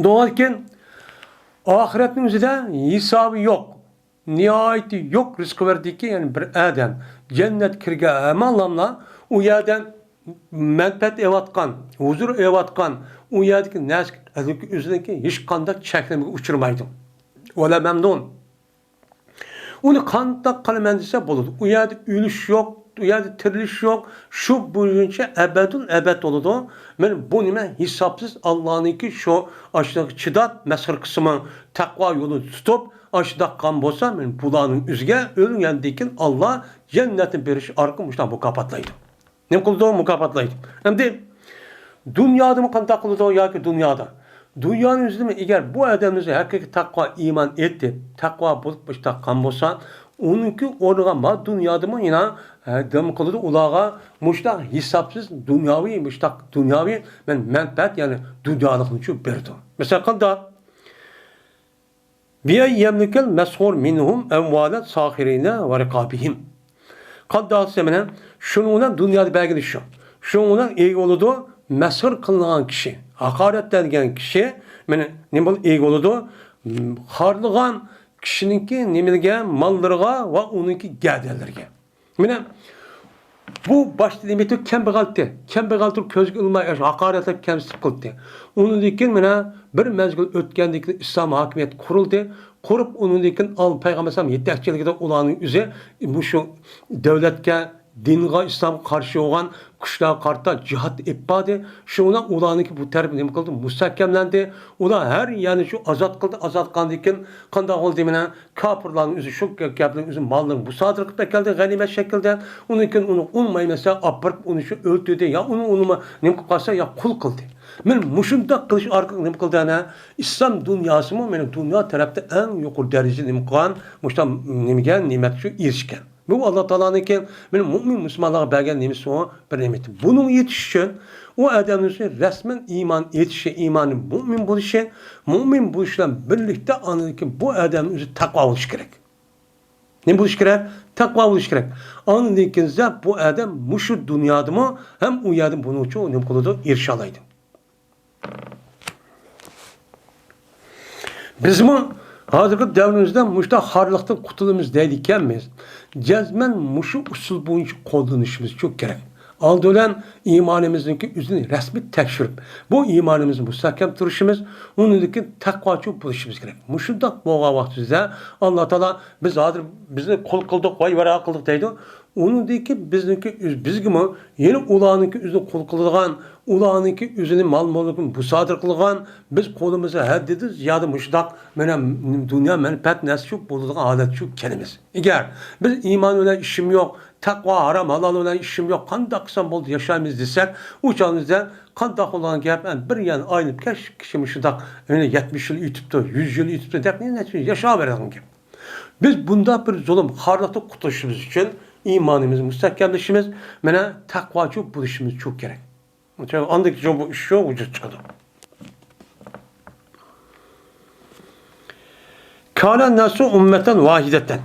Doğalken ahiretin üzerinde hesabı yok. Nihayeti yok rızkı verdi ki yani bir adam cennet kirge amallamla o yerden menfet evatkan, huzur evatkan, o yerdeki nes üzerindeki hiç qanday cheklamga uchirmaydi. Ola memnun. Uni qanday qilaman desa bo'ladi. U yerda o'lish yo'q, u yerda tirilish yo'q. Shu bo'yicha abadul abad bo'ladi. Men bu nima hisobsiz Allohningki shu ashunday chidab masxir qismi taqvo yo'lini tutib aşıda kan bolsa men bularning üzge o'lgandan keyin Alloh jannatni berish orqali mushunday mukofotlaydi. Nima qildi? Mukofotlaydi. Endi dünyada mı qanday qildi yoki dunyoda? Dünyanın üzerinde eğer bu adamımız haqiqiy taqvo iymon etdi, taqvo bo'lib taqqan bo'lsa, uniki o'rniga ma dunyoda mı yine dem qildi ularga mushtaq hisobsiz dunyoviy mushtaq dunyoviy men manfaat ya'ni dunyolikni shu berdi. Masalan qanday? Biye yemlikel meshur minhum emvalet sahirine ve rikabihim. Qanday menen şunun dünyada belgili şu. Şunun ega oldu meshur qilingan kishi, haqoratlangan kishi meni nima bo'lib ega bo'ladi? Xorlagan kishiniki nimaga mallariga va uniki gadanlarga. Mana Bu başta demektir kembağaltı. Kembağaltı közgü ilmay hakaretler kemsitip qildi. Unundan keyin mana bir mezgil o'tgandan keyin İslam hakimiyeti qurildi. Qurib unundan keyin al Peygamber sallam yetakchiligida ularning o'zi shu davlatga, dinga, İslamga qarshi bo'lgan kuchlarga qarta jihad epadi. Shundan ularniki bu taraf nima qildi? Mustahkamlandi. Ular har yerni shu ozod qildi. Ozod qilgandan keyin qanday bo'ldi mana kofirlarning o'zi shu gapning o'zi mollarni musodir qilib keldi g'animat shaklida. Undan keyin uni unmaymasa olib uni shu o'ldirdi ya uni nima qilib qolsa ya qul qildi. Men mushundoq qilish orqali nima qildi ana islom dunyosimi meni dunyo tarafda eng yuqori daraja nima qilgan mushta nimaga ne'mat shu erishgan. Bu Allah Teala'nın benim mümin Müslümanlara bergen nimesi o bir nimeti. Bunun yetiş için o adamın resmen iman yetişi, imanı mümin buluşu, mümin buluşla birlikte anladı ki bu adamın özü takva oluş gerek. Ne buluş gerek? Takva buluş gerek. Anladı ki bu adam muşu dünyada mı hem o yerden bunun için ne kılıdı irşalaydı. Biz mi hazırki devrimizde muşta harlıktan qutulumuz deydi ekanmiz. Cezmen muşu usul boyunca qo'llanishimiz çok gerek. Aldı bilan imanimizniki o'zini rasmiy tekshirib, bu imanimizni mustahkam turishimiz, uniki taqvochi bo'lishimiz kerak. Mushundoq bo'lgan vaqtimizda Alloh taolo biz hozir bizni qul qildik, voy vara qildik deydi. Uningdiki bizniki bizgimi yana ularniki o'zini qul qiladigan, ularniki o'zini mal mulkini musodir qilgan, biz qo'limizga haddidi ziyoda mushtaq mana dunyo manfaat narsa shu bo'ladigan holat shu kelamiz. Agar biz iymon bilan ishim yo'q, taqvo harom halol bilan ishim yo'q, qandoq qilsam bo'ldi yashaymiz desak, u chog'imizda qandoq bo'lgan gap bir yan aylanib kash kishi mushundaq 70 yil yutibdi, 100 yil yutibdi deb yashayveradigan gap. Biz bunda bir zulm, xorliqdan qutulishimiz uchun imanimizni mustahkamlashimiz, mana taqvochi bo'lishimiz çok kerak. Andaki bu iş yok, vücut çıkadi. Kâne nasu ummeten vahideten.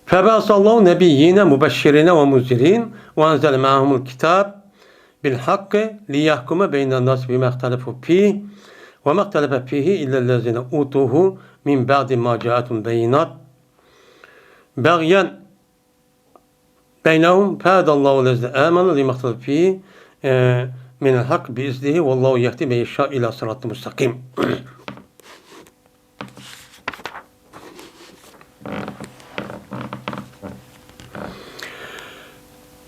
Febasallahu nebiyyine mübeşşirine ve muzzirin ve enzele ma'humul kitab bil hakkı liyahkume beynen nas bima ihtelefu fih ve ma ihtelefe fihi illellezine utuhu min ba'di ma ca'atum beyinat bagyan beynehum fehadallahu lezine amenu lima ihtelefu fihi minel hak biiznihi vallahu yehdi men yeşâ ila sıratı mustakim.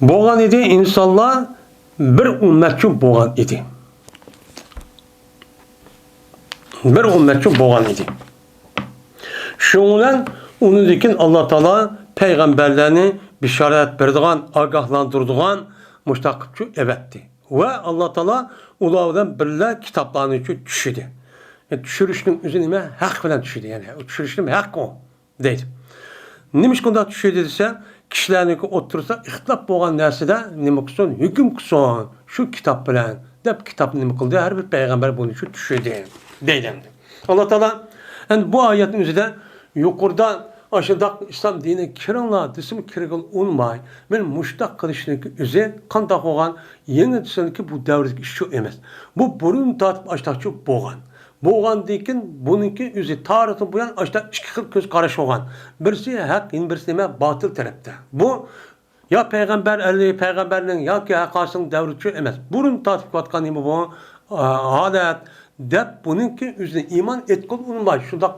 Boğan idi insanlar bir ümmetçi boğan idi. Bir ümmetçi boğan idi. Şundan onun dikin Allah Teala peygamberlerini bişaret berdigan, agahlandırdıgan müştakipçi evetti. Ve Allah Teala ulardan birle kitaplarını düşürdü. Yani düşürüşünün üzerine hak bilen düşürdü. Yani düşürüşünün hak o deydi. Neymiş konuda düşürdü dese kişilerni otursa ihtilaf bo'lgan narsada nima qilsin, hukm qilsin shu kitob bilan deb kitobni nima qildi? Har bir payg'ambar buni shu tushirdi deydi. Alloh taolo endi bu oyatning o'zida yuqoridan aşındaq İslam dinine kiringlar desem kirgil olmay. Men mushtaq qilishning o'zi qandoq bo'lgan yangi desamki bu davrdagi ish shu emas. Bu burun tortib ashtaqchi bo'lgan. Bo'lgandan keyin buniki o'zi tarixdan buyon ashta ikki xil ko'z qarash bo'lgan. Birisi haq, yana birisi nima botil tarafda. Bu ya payg'ambar ali payg'ambarning yoki haqosining davrichi emas. Burun tortib ketgan nima bu holat deb buniki o'zini iymon etqil unmay shundoq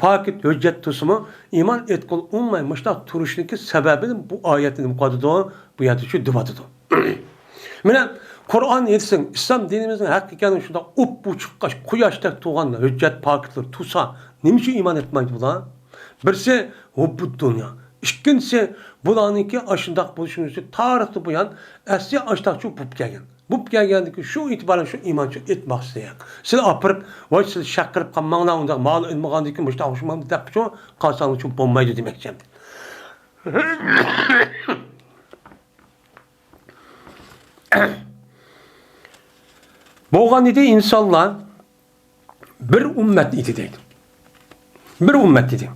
pokit hujjat tusimi iymon etqil unmay mushtaq turishniki sababini bu oyatni nima qiladi bu yerda shu deyotidi. Mana Kur'an yetsin, İslam dinimizin hak ekanini shundoq up-uchuq quyoshdek tug'an hujjat pokitlar tusa, nima uchun iymon etmaydi bular? Birisi hubbud dunyo, ikkinchisi bularniki ashundoq bo'lishini uchun tarixda buyon asli ashtaqchi bo'lib kelgan. Bo'lib kelgandiki shu e'tiboran shu iymonchi etmoqchi. Siz opirib, voy siz shaqirib qolmanglar, undaq mol ilmagandan keyin mushtaq deb shu qolsangiz uchun bo'lmaydi demoqchi. Bo'lgan idi insonlar bir ummat idi deydi. Bir ummat idi.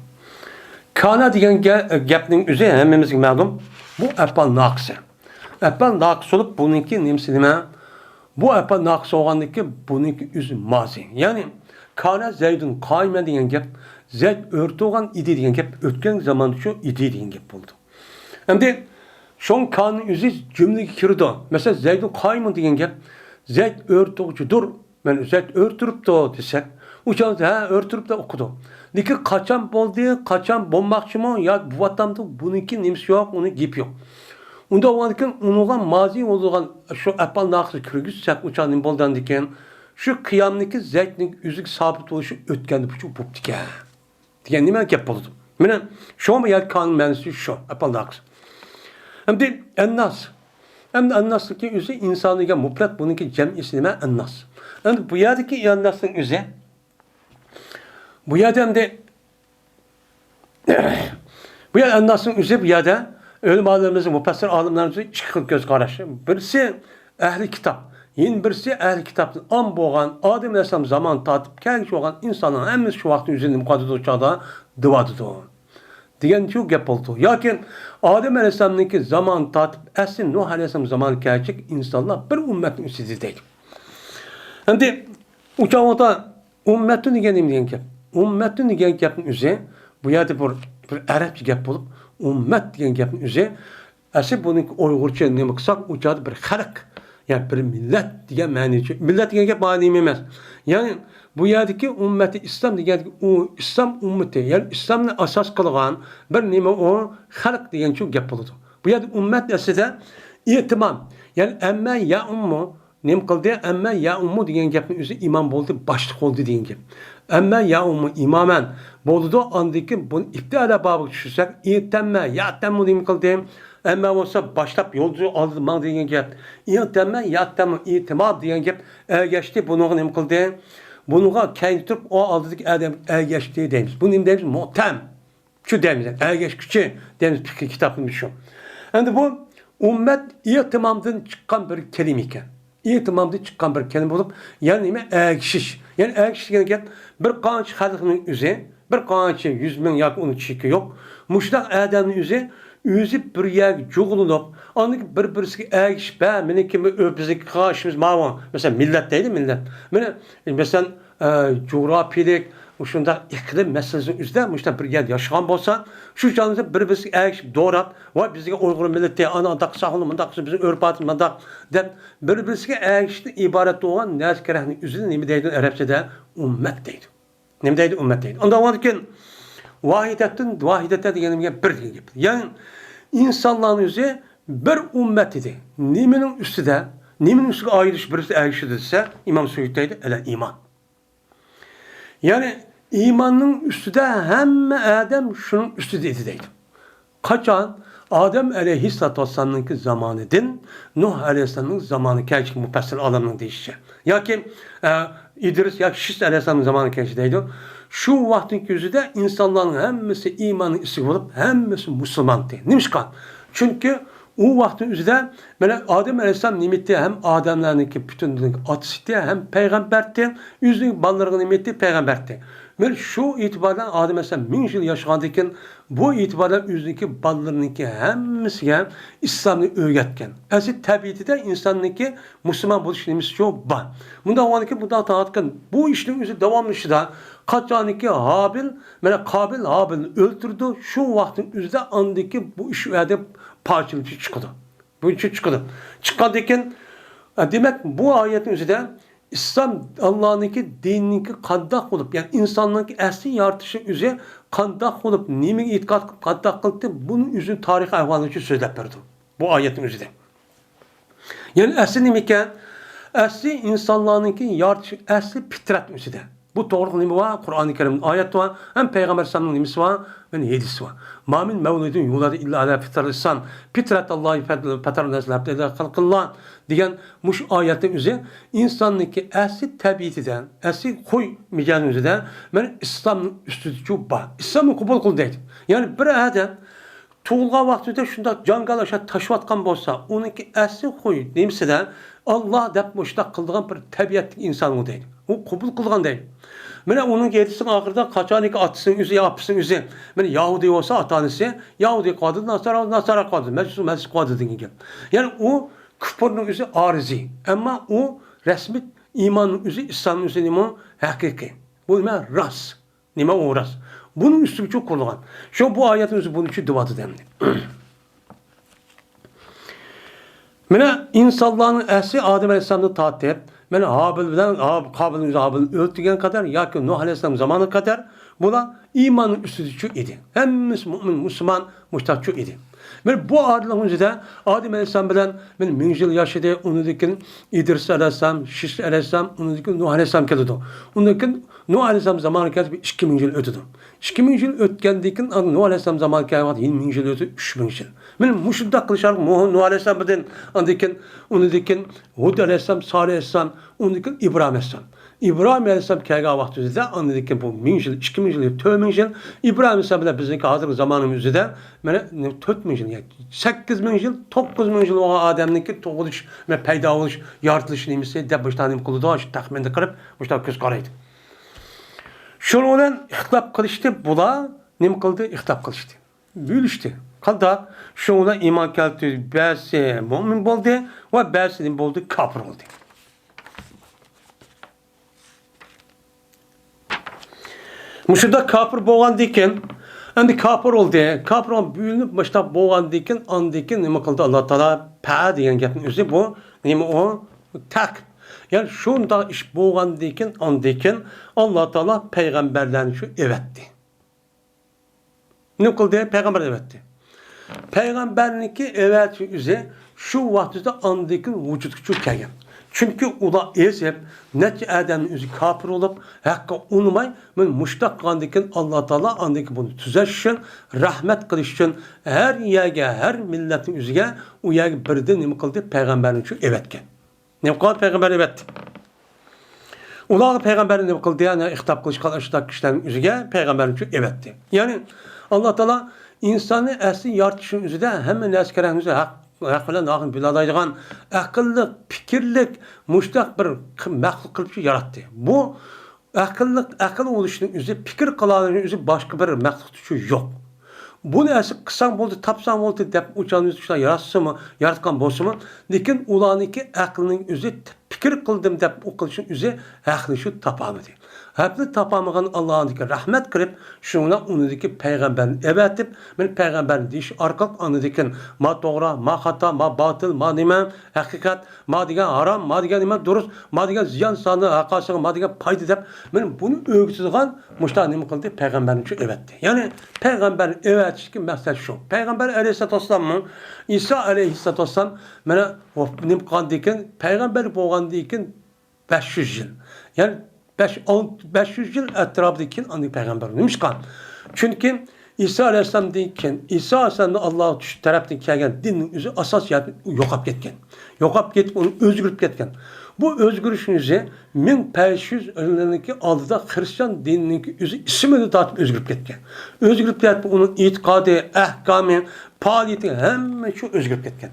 Kana degan gapning o'zi hammamizga ma'lum. Bu apal naqsi. Apal naqsi bo'lib, buningki nimasi nima? Bu apal naqsi bo'lgandan buningki o'zi mazi. Ya'ni kana zaydun qoima degan gap Zayd o'rtug'an idi degan gap o'tgan zamon shu idi degan gap bo'ldi. Endi shon kanning o'zi jumlaga kirdi. Masalan, Zaydun qoimun degan gap Zayd o'rtug'chidir. Mana Zayd o'rtiribdi desak, u ha o'rtiribdi o'qidi. Lekin qachon bo'ldi, qachon bo'lmoqchimi yo bo'lyaptimi, buniki nimasi yo'q, uni gapi yo'q. Unda bo'lgandan uniga mazi bo'lgan shu apal naqsi kirgizsak, u nima bo'lgan ekan? Shu qiyamniki Zaydning o'ziga sobit bo'lishi o'tganda bu bo'pti ekan. Degan nima gap bo'ldi? Mana shu kanun ma'nosi shu apal naqsi. Endi ennas. Endi ennasniki o'zi insoniga mufrat, buniki jamisi nima? Ennas. Endi bu yerdagi ennasning o'zi bu yerda endi bu yer ennasning o'zi bu yerda ulamolarimiz, mufassir olimlarimiz ikki xil ko'z qarash. Birisi ahli kitob, yana birisi ahli kitobdan am bo'lgan Odam alayhissalom zamon tortib kelgan bo'lgan insonning hammasi shu vaqtda o'zini nima qiladi chog'da devadi degan shu gap bo'ldi. Yoki Odam alayhissalomniki zamon tortib asli Nuh alayhissalom zamoni kelajak insonlar bir ummatning ustida deydi. Endi u ummatun degan nima degan gap? Ummatun degan gapning o'zi bu yerda bir arabcha gap bo'lib, ummat degan gapning o'zi asli buni uyg'urcha nima qilsak, u chog'da bir xalq, ya'ni bir millat degan ma'ni. Millat degan gap ma'ni emas. Ya'ni bu yerdagi ummati islom degan u islom ummati, ya'ni islomni asos qilgan bir nima u xalq degan shu gap bo'ladi. Bu yerda ummat aslida e'timom, ya'ni amma ya ummu nima qildi? Amma ya ummu degan gapning o'zi imom bo'ldi, boshliq bo'ldi degan gap. Amma ya ummu imoman bo'ldi, andiki buni ibtida bobiga tushirsak, i'tamma ya'tammu nima qildi? Amma bo'lsa boshlab yo'lni oldi mang degan gap. I'tamma ya'tammu i'timod degan gap ergashdi, buni nima qildi? Bunga keyin turib o oldidagi odam ergashdi deymiz. Buni nima deymiz? Mu'tam. Shu deymiz. Ergashguchi deymiz fiqh kitobida shu. Endi bu ummat i'timomdan chiqqan bir kalima ekan. E'timomdan chiqqan bir kalima bo'lib, ya'ni nima? Ergishish. Ya'ni ergishish degan gap bir qancha xalqning o'zi, bir qancha yuz ming yoki uni cheki yo'q. Mushtaq odamning o'zi bir yerga jo'g'linib, andiki bir-birisiga ergishib, ha, meniki bizniki qarshimiz mavi. Masalan, millat deydi, millat. Mana masalan, coğrafilik, shunda iqlim masalasini o'zida mushta bir yerda yashagan bo'lsa, shu jonida bir-birisiga ergishib do'rab, voy bizga Uyg'ur millati ana undaq saqlı, mundaq qilsa, bizning urf odatimiz mundaq deb bir-birisiga ergishishdan iborat bo'lgan narsa kerakni o'zini nima deydi arabchada? Ummat deydi. Nima deydi? Ummat deydi. Undan keyin vahidatun vahidata deganimga bir degan gap. Ya'ni insonlarning o'zi bir ummat edi. Nimaning ustida, nimaning ustiga ayirish birisi ergishadi desa, Imom Suyuti deydi, ala iymon. Ya'ni iymonning ustida hamma odam shuning ustida edi deydi. Qachon? Odam alayhissalatu vassalamninki zamonidan Nuh alayhissalomning zamoni kelishik mufassir olamning deyishicha. Yoki Idris yoki Shis alayhissalomning zamoni kelishi deydi. Shu vaqtning o'zida insonlarning hammasi iymonning istiga bo'lib, hammasi musulmon deydi. Nimishqa? Chunki u vaqtning o'zida mana Odam alayhissalom nimitdi ham odamlarniki butun otasi ham payg'ambardi, o'zining bolalariga nimitdi payg'ambardi. Mana shu e'tibordan Odam alayhissalom 1000 yil yashagandan keyin bu e'tibordan o'ziniki bolalarniki hammasiga islomni o'rgatgan. Asli tabiatida insonniki musulmon bo'lish nimasi shu bor. Bundan avvalgi bundan tortgan bu ishning o'zi davomlashida qachoniki Habil, mana Qabil Habilni o'ltirdi, shu vaqtning o'zida andiki bu ish u yerda parchalanib chiqdi. Bu ish chiqdi. Chiqqandan keyin demak bu oyatning o'zida İslam Allah'ınki dininki qandaq bo'lib, ya'ni insonniki asli yaratishi o'zi qandaq bo'lib, nimaga e'tiqod qilib qandaq qildi, buni o'zini tarix ahvoli uchun so'zlab berdi. Bu oyatning o'zida. Ya'ni asli nima ekan? Asli insonlarniki yaratishi asli fitrat o'zida. Bu to'g'ri nima bor? Qur'oni Karimning oyati bor, ham payg'ambar alayhisalomning nimasi bor, va hadisi bor. Ma min mavludin yuladu illa ala fitrat inson. Fitrat Allohi fatar nasl xalqilloh degan mush oyatning o'zi insonniki asli tabiatidan, asli xuy mijozi o'zida mana islomning ustida bor. Islomni qabul qil deydi. Ya'ni bir odam tug'ilgan vaqtida shundoq jangalasha tashlayotgan bo'lsa, uniki asli xuy nimasida Allah deb mushtaq qildigan bir tabiatlik inson u deydi. U qabul qilgan deydi. Mana uning yetisining oxirida qachoniki otasining o'zi yo opasining o'zi mana Yahudi bo'lsa ota-onasi Yahudi qoldi, Nasara Nasara qoldi, Majus Majus qoldi degan gap. Ya'ni u kufrning o'zi orizi, ammo u rasmiy iymonning o'zi, islomning o'zi nima? Haqiqiy. Bu nima? Rost. Nima u rost? Bunun üstü çok qurulğan. Şu bu ayetin özü bunun üçün duvadı demdi. Mənə insanların əsli Adem Aleyhisselam'ı tatip, mənə Habil bilan Qabil'in özü Habil'in öldürgen kadar yoki Nuh Aleyhisselam zamanı kadar bular imanın üstüdüçü idi. Hemmisi mümin, Müslüman, müştakçı idi. Mən bu adilin özüdə Adem Aleyhisselam bilan mən 1000 yıl yaşadı, undan İdris Aleyhisselam, Şiş Aleyhisselam, undan Nuh Aleyhisselam keldi. Undan Nuh Aleyhisselam zamanı keldi 2000 yıl ötüdü. 2000 yıl ötgenden keyin Nuh Aleyhisselam zamanı keldi 1000 yıl ötü 3000 yıl. Mən muşundaq qilishar Nuh Aleyhisselam bilan undan keyin Hud Aleyhisselam, Salih Aleyhisselam, undan keyin İbrahim Aleyhisselam. İbrahim Aleyhisselam kelgan vaqt o'zida andan keyin bu 1000 yil, 2000 yil, 4000 yil İbrahim Aleyhisselam bilan bizniki hozirgi zamanimizda mana 4000 yil, yani 8000 yil, 9000 yil bo'lgan odamniki tug'ilish va paydo bo'lish, yoritilish nimasi deb bu nima qildi, shu taxminni qilib, bu ko'z qaraydi. Shuni bilan ixtilof qilishdi, bular nima qildi? Ixtilof qilishdi. Bo'lishdi. Qanday? Shu bilan iymon keltirdi, ba'zi mo'min bo'ldi va ba'zi nima bo'ldi? Kofir bo'ldi. Muşunda kafir bolğandan keyin, endi kafir oldu. Kafir olan büyünüp başta bolğandan keyin, andan keyin nima qildi Allah Taala? Pa degan gapning o'zi bu nima o? Tak. Yani şunda iş bolğandan keyin, andan keyin Allah Taala payg'ambarlarni shu evatdi. Nima qildi? Payg'ambar evatdi. Payg'ambarniki evati o'zi shu vaqtida andan keyin vujudga kelgan. Çünkü ular ezib, neçə adamın özü kafir olub, haqqa unumay, mən müştaq qandıkın Allah Taala andaki bunu tüzəş üçün, rəhmət qilish üçün hər yerə, hər millətin özügə o yerə birdən nima qildi? Peyğəmbərin üçün evatgan. Nima qildi? Peyğəmbər evatdi. Ular peyğəmbərin nima qildi? Yəni ixtiyar qilishgan şundaq kişilərin özügə peyğəmbərin üçün evatdi. Yəni Allah Taala insanı əsli yaratışın özüdə həmmə nəsə kerak haqq haq bilan nahqni bilalaydigan aqlli, fikrlik, mushtaq bir maxluq qilib yaratdi. Bu aqlli, aql bo'lishning o'zi, fikr qilolishning o'zi boshqa bir maxluq yo'q. Buni asli qilsang bo'ldi, topsang bo'ldi deb uchani shunday yaratsimi, yaratgan bo'lsimi, lekin ularniki aqlining o'zi fikr qildim deb u qilishning o'zi haqni shu topolmadi. Haqni topolmagan Allohniki rahmat qilib, shunga unidiki payg'ambarni evatib, men payg'ambarni deyish orqali anidikin ma to'g'ri, ma xato, ma botil, ma nima haqiqat, ma degan harom, ma degan nima durust, ma degan ziyon soni haqosiga, ma degan foyda deb men buni o'rgatadigan mushta nima qildi? Payg'ambarni shu evatdi. Ya'ni payg'ambarni evatishki maqsad shu. Payg'ambar alayhissalatu vassalomning İso alayhissalatu vassalom mana nima qilgandan payg'ambar bo'lgandan keyin 500 yil. Ya'ni 500 yil ətrafında keyin anı peyğəmbər nima Çünki İsa Aleyhisselam'dan keyin İsa Aleyhisselam'da Allah tərəfdən gələn dinin özü əsas jihatdan yo'qolib ketgan. Yo'qolib ketib, uni o'zgarib ketgan. Bu o'zgarishning o'zi 1500 yilniki oldida xristian dinining o'zi ismini tortib o'zgarib ketgan. O'zgarib ketib, uning e'tiqodi, ahkomi, faoliyati hamma shu o'zgarib ketgan.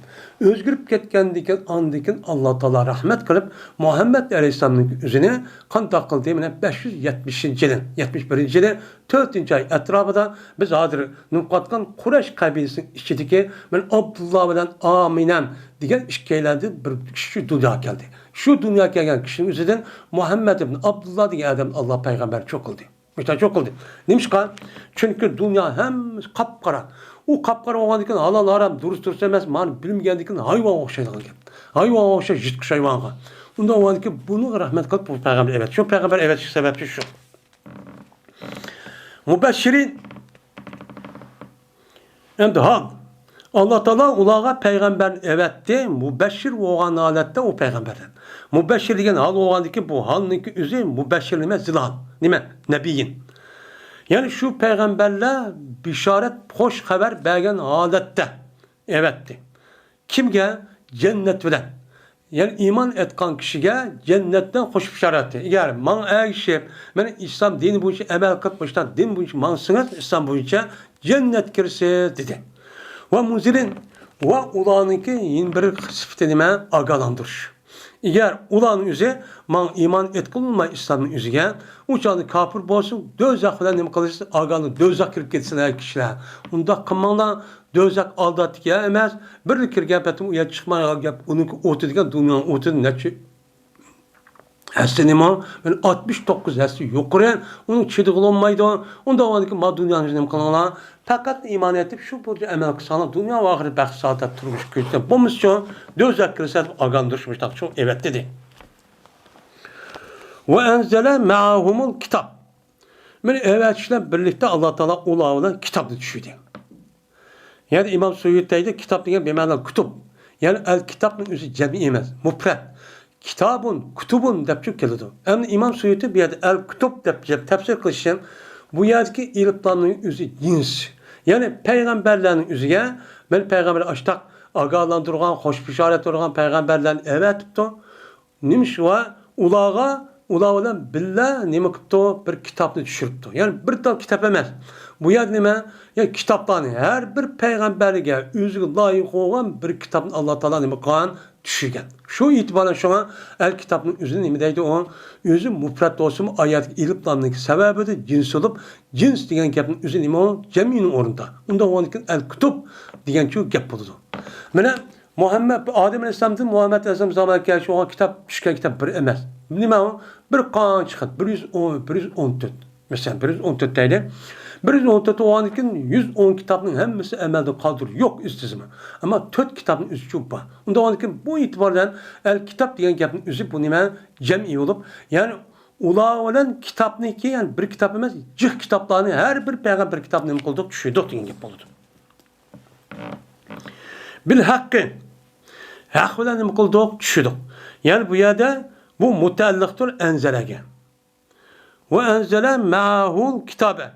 O'zgarib ketgandan keyin andan keyin Alloh taolo rahmat qilib Muhammad alayhissalomning o'zini qandoq qildi? Mana 570-yil, 71-yili 4-oy atrofida biz hozir nima Quraysh qabilasining ichidagi men Abdulloh bilan Aminam degan ikkalardan bir kishi dunyoga keldi. Shu dunyoga kelgan kishining o'zidan Muhammad ibn Abdulloh degan odam Alloh payg'ambar cho'q qildi. Müşteri çok qildi. Nimishqa? Chunki dunyo hammasi qop-qora. U qop-qora bo'lgandan keyin halol harom, durust emas, mani bilmagandan keyin hayvonga o'xshaydigan gap. Hayvonga o'xshash yirtqich hayvonga. Undan bo'lgandan keyin buni rahmat qilib bu payg'ambar evet. Shu payg'ambar evet sababchi shu. Mubashirin endi hal Allah Taala ularga payg'ambar evatdi, mubashshir bo'lgan holatda u payg'ambardan. Mubashshir degan hol bo'lgandan keyin bu holniki o'zi mubashshir nima? Zilal. Nima? Nabiyin. Yani şu peygamberler bişaret, hoş haber bergen holatda evetdi. Kimge? Cennet bilen. Yani iman etkan kişiye cennetten hoş bişaret. Eğer man erişip, men İslam dini boyunca emel kılmıştan din boyunca mansınız İslam boyunca cennet kirse dedi. Ve munzirin ve ulanınki yine bir sıfatı nima? Agalandırış. Eğer ulan üzü man iman etqilmay İslam'ın üzüge, uçanı kafir bolsun, dözak bilan nima qilishsin, agani dözak kirib ketsin her kishilar. Unda qilmanglar, dözak aldatdik emas, bir kirgan patim u yer chiqmaydigan gap, uniki o'ti degan dunyoning o'tini necha Hesse nima? Men 69 hesse yuqori, uni chidg'il olmaydi. Unda ma dunyoni nima qilinglar? Faqat iymon etib shu bo'yicha amal qilsanglar, dunyo va oxirat baxt saodat turmush kechsa bo'lmasa, do'zax kirsa agandurmush shu evet dedi. Ve enzele ma'ahumul kitap. Men evet işle birlikte Allah Teala ular bilan kitapni tushirdi. Yani İmam Suyuti deydi, kitap degan bema'no kutub. Yani el kitapning o'zi jami emas, mufrad. Kitabun, kutubun deb chiqib keladi. Endi İmam Suyuti bu yerda el kutub deb tafsir qilishi bu yerdagi ilmlarning o'zi jins. Yani payg'ambarlarning o'ziga men payg'ambar ashtaq ogohlantirgan, xush bishorat bergan payg'ambarlarni avatibdi. Nimish va ularga ular bilan billa nima qilibdi? Bir kitobni tushiribdi. Ya'ni bir tal kitob emas. Bu yer nima? Ya kitoblarni har bir payg'ambarga o'ziga loyiq bo'lgan bir kitobni Alloh taolo nima qilgan? Tushirgan. Shu e'tiboran shunga el kitobning o'zini nima deydi u? O'zi mufrad bo'lsin, oyat ilmlarning sababida jins bo'lib, jins degan gapning o'zi nima u? Jamining o'rnida. Unda el kutub degan shu gap bo'ladi. Mana Muhammed Adem Aleyhisselam'dan Muhammed Aleyhisselam zamanı keldi, o kitap düşken kitap bir emas. Nima o? Bir qancha xil, 110, 114. Mesela 114 deydi. 114 olgandan keyin 110 kitapning hammasi amalda qoldir yo'q istizmi. Ammo 4 kitapning o'zi shu bor. Unda olgandan keyin bu e'tibordan el kitob degan gapning o'zi bu nima? Jam'i bo'lib, ya'ni ular bilan kitobniki, ya'ni bir kitob emas, jiq kitoblarni har bir payg'ambar kitobni nima qildik, tushirdik degan gap bo'ladi. Bil haqqi haq bilan nima qildik? Tushirdik. Ya'ni bu yerda bu mutaalliqdir enzelaga. Ve enzele ma'hul kitabe.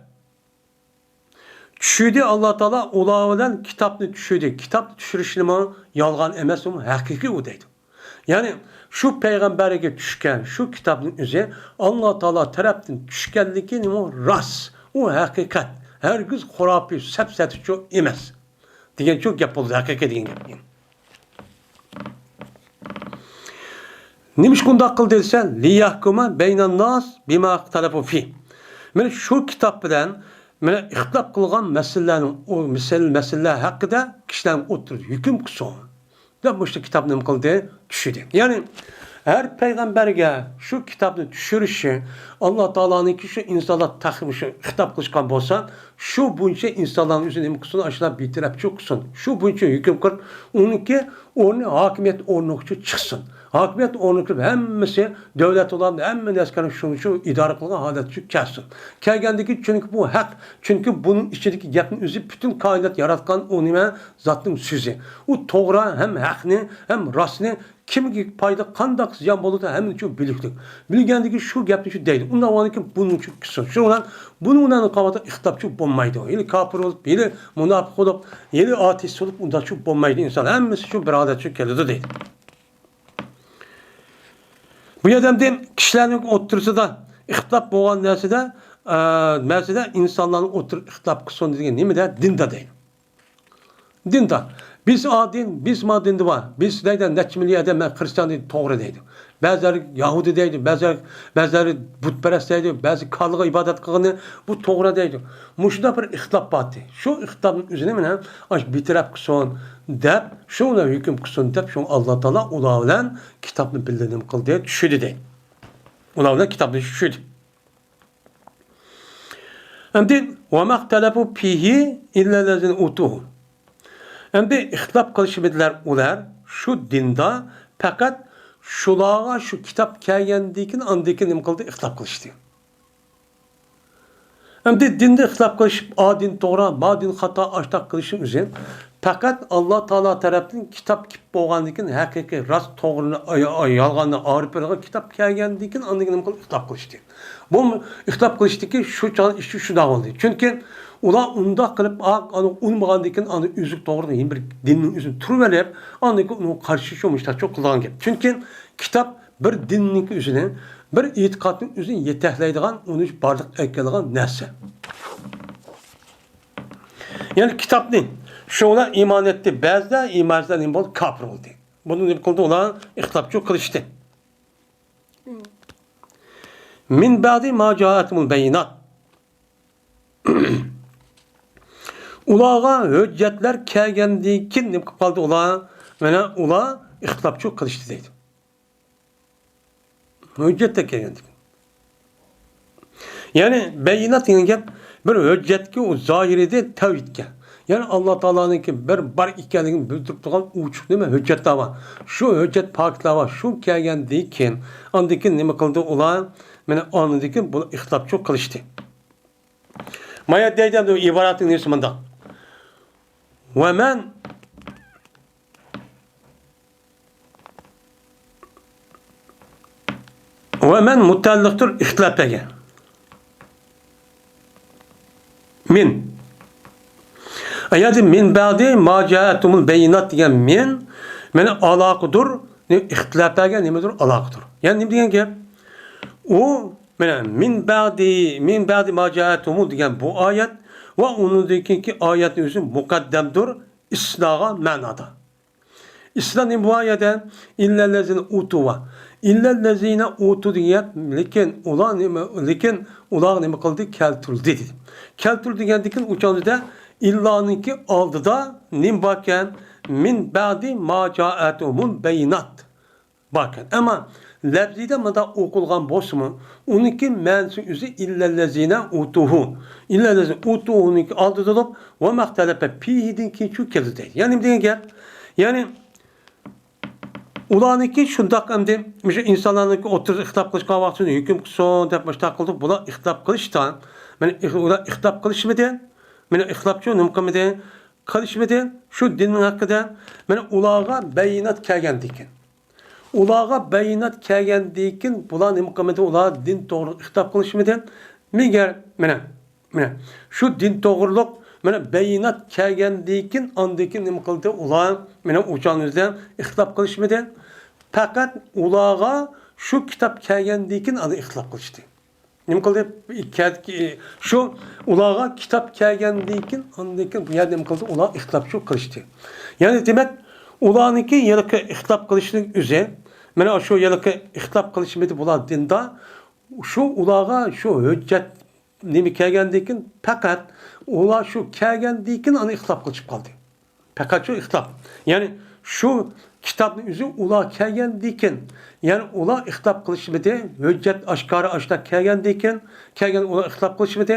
Tushirdi Alloh taolo ular bilan kitobni tushirdi. Kitobni tushirish nima? Yolg'on emas, u haqiqiy u deydi. Ya'ni shu payg'ambarga tushgan shu kitobning o'zi Alloh taolo tarafdan tushganligi nima? Rost. U haqiqat. Hargiz xurofiy, safsatachi emas. Degan shu gap bo'ldi, haqiqiy degan gap. Nimish bundoq qildi desa, liyahkuma beynan nas bima ixtalafu fi. Mana shu kitob bilan mana ixtilof qilgan masalalarning u masalalar haqida kishilarni o'tirib hukm qilsin. Deb bu kitobni nima qildi? Tushirdi. Ya'ni har payg'ambarga shu kitobni tushirishi Alloh taoloniki shu insonlar tahrim shu xitob qilishgan bo'lsa, shu bo'yicha insonlarning o'zini nima qilsin, shular betarafchi qilsin. Shu bo'yicha hukm qilib, uniki o'rni hokimiyat o'rniga chiqsin. Hakimiyat o'rni qilib hammasi davlat olan hamma narsani shu shu idora qilgan holatga kelsin. Kelgandiki chunki bu haq, chunki buning ichidagi gapning o'zi butun koinot yaratgan u nima zotning so'zi. U to'g'ri ham haqni, ham rostni kimga foyda qandoq ziyon bo'ladi hamma uchun biliklik. Bilgandiki shu gapni shu deydi. Undan keyin buning uchun qilsin. Shu bilan buning bilan qavata ixtilofchi bo'lmaydi. Yili kofir bo'lib, yili munofiq bo'lib, yili ateist bo'lib unda shu bo'lmaydi inson. Hammasi shu birodarchi keladi deydi. Bu yerda kishilarning o'ttirisida ixtilof bo'lgan narsada, narsada insonlarning o'tirib ixtilof qilsin degan nimada? Dinda deydi. Dinda. Biz a din, biz ma dinde var. Biz deydi neçe milyon adam ben Hristiyan deydi, to'g'ri deydi. Ba'zilari Yahudi deydi, ba'zilari butperest deydi, ba'zi karlığa ibadet qilgani bu to'g'ri deydi. Mushunda bir ixtilof bor. Shu ixtilofning o'zini bilan ash betaraf qilsin deb, shu bilan hukm qilsin deb, shu Alloh taolo ular bilan kitobni bildirdim qildi, tushirdi deydi. Ular bilan kitobni tushirdi. Endi va mahtalafu fihi illa lazina utuhu. Endi ixtilof qilishmedilar ular shu dinda faqat shularga shu kitob kelgandan keyin andan keyin nima qildi? Ixtilof qilishdi. Endi dinda ixtilof qilishib, a din to'g'ri, ma din xato ashtaq qilishning o'zi faqat Alloh taolo tarafdan kitob kelib bo'lgandan keyin haqiqiy rost to'g'rini yolg'onni ayirib beradigan kitob kelgandan keyin andan keyin nima qildi? Ixtilof qilishdi. Bu ixtilof qilishdiki shu ishi shundoq bo'ldi. Chunki ular undoq qilib unmagandan keyin ani o'zi to'g'ri bir dinning o'zini turib olib, andan keyin uni qarshi shu mushtaqcha qilgan gap. Chunki kitob bir dinning o'zini, bir e'tiqodning o'zini yetaklaydigan, uni barliq aytadigan narsa. Ya'ni kitobni shu ular iymon etdi, ba'zida iymonsizlar nima bo'ldi? Kofir bo'ldi. Buni nima qildi? Ular ixtilofchi qilishdi. Min ba'di ma ja'atumul bayinat. Ularga hujjatlar kelgandan keyin nima qilib qoldi ular? Mana ular ixtilofchi qilishdi deydi. Hujjatda kelgan. Ya'ni bayinat degan gap bir hujjatga u zohirida tavhidga. Ya'ni Alloh taoloniki bir bor ekanligini bildirib turgan ochiq nima hujjatlar bor. Shu hujjat faktlar bor. Shu kelgandan keyin andan keyin nima qildi ular? Mana andan keyin buni ixtilofchi qilishdi. Maya deydi bu iboratning nesi mundaq. Va man va man mutalliqdir ixtilofaga. Min. Ayati min ba'di ma ja'atumul bayinat degan min meni aloqadir, ixtilofaga nimadir aloqadir. Ya'ni nima degan gap? U mana min ba'di ma ja'atumul degan bu oyat va undan keyingi oyatning o'zi muqaddamdir isloga ma'noda. İslam bu oyatda illallazina utuva illallazina utu degan lekin ular nima lekin ular nima qildi? Keltirdi dedi. Keltirdi degandan keyin uchalida illaniki oldida nim barken min ba'di ma ja'atumul bayinat barken. Ama lafzida mında o'qilgan bo'lsa-mu, uniki ma'nosi o'zi illallazina utuhu. Illallazina utuhuniki oldida bo'lib va mahtalafa fihidan keyin shu keldi deydi. Ya'ni nima degan gap? Ya'ni ularniki shundoq endi o'sha insonlarniki o'tirib ixtilof qilishgan vaqtida hukm qilsin deb mushtaq qildik. Bular ixtilof qilishdan, mana ular ixtilof qilishmidi? Mana ixtilofchi nima qilmidi? Qilishmidi? Shu dinning haqida mana ularga bayinat kelgandan keyin. Ularga bayinat kelgandan keyin bular nima qilmidi? Ular din to'g'ri ixtilof qilishmidi? Megar mana shu din to'g'riliq mana bayinat kelgandan keyin andan keyin nima qildi? Ular mana o'chan o'zidan ixtilof qilishmidi? Faqat ularga shu kitob kelgandan keyin ana ixtilof qilishdi. Nima qildi? Shu ularga kitob kelgandan keyin andan keyin bu yerda nima qildi? Ular ixtilofchi qilishdi. Ya'ni demak, ularniki yilqi ixtilof qilishning o'zi mana shu yilqi ixtilof qilishmidi bular dinda shu ularga shu hujjat nima kelgandan keyin faqat ular shu kelgandan keyin ana ixtilof qilishib qoldi. Faqat shu ixtilof. Ya'ni shu kitobning o'zi ular kelgandan keyin, ya'ni ular ixtilof qilishmidi, hujjat oshkora oshkor kelgandan keyin, kelgan ular ixtilof qilishmidi,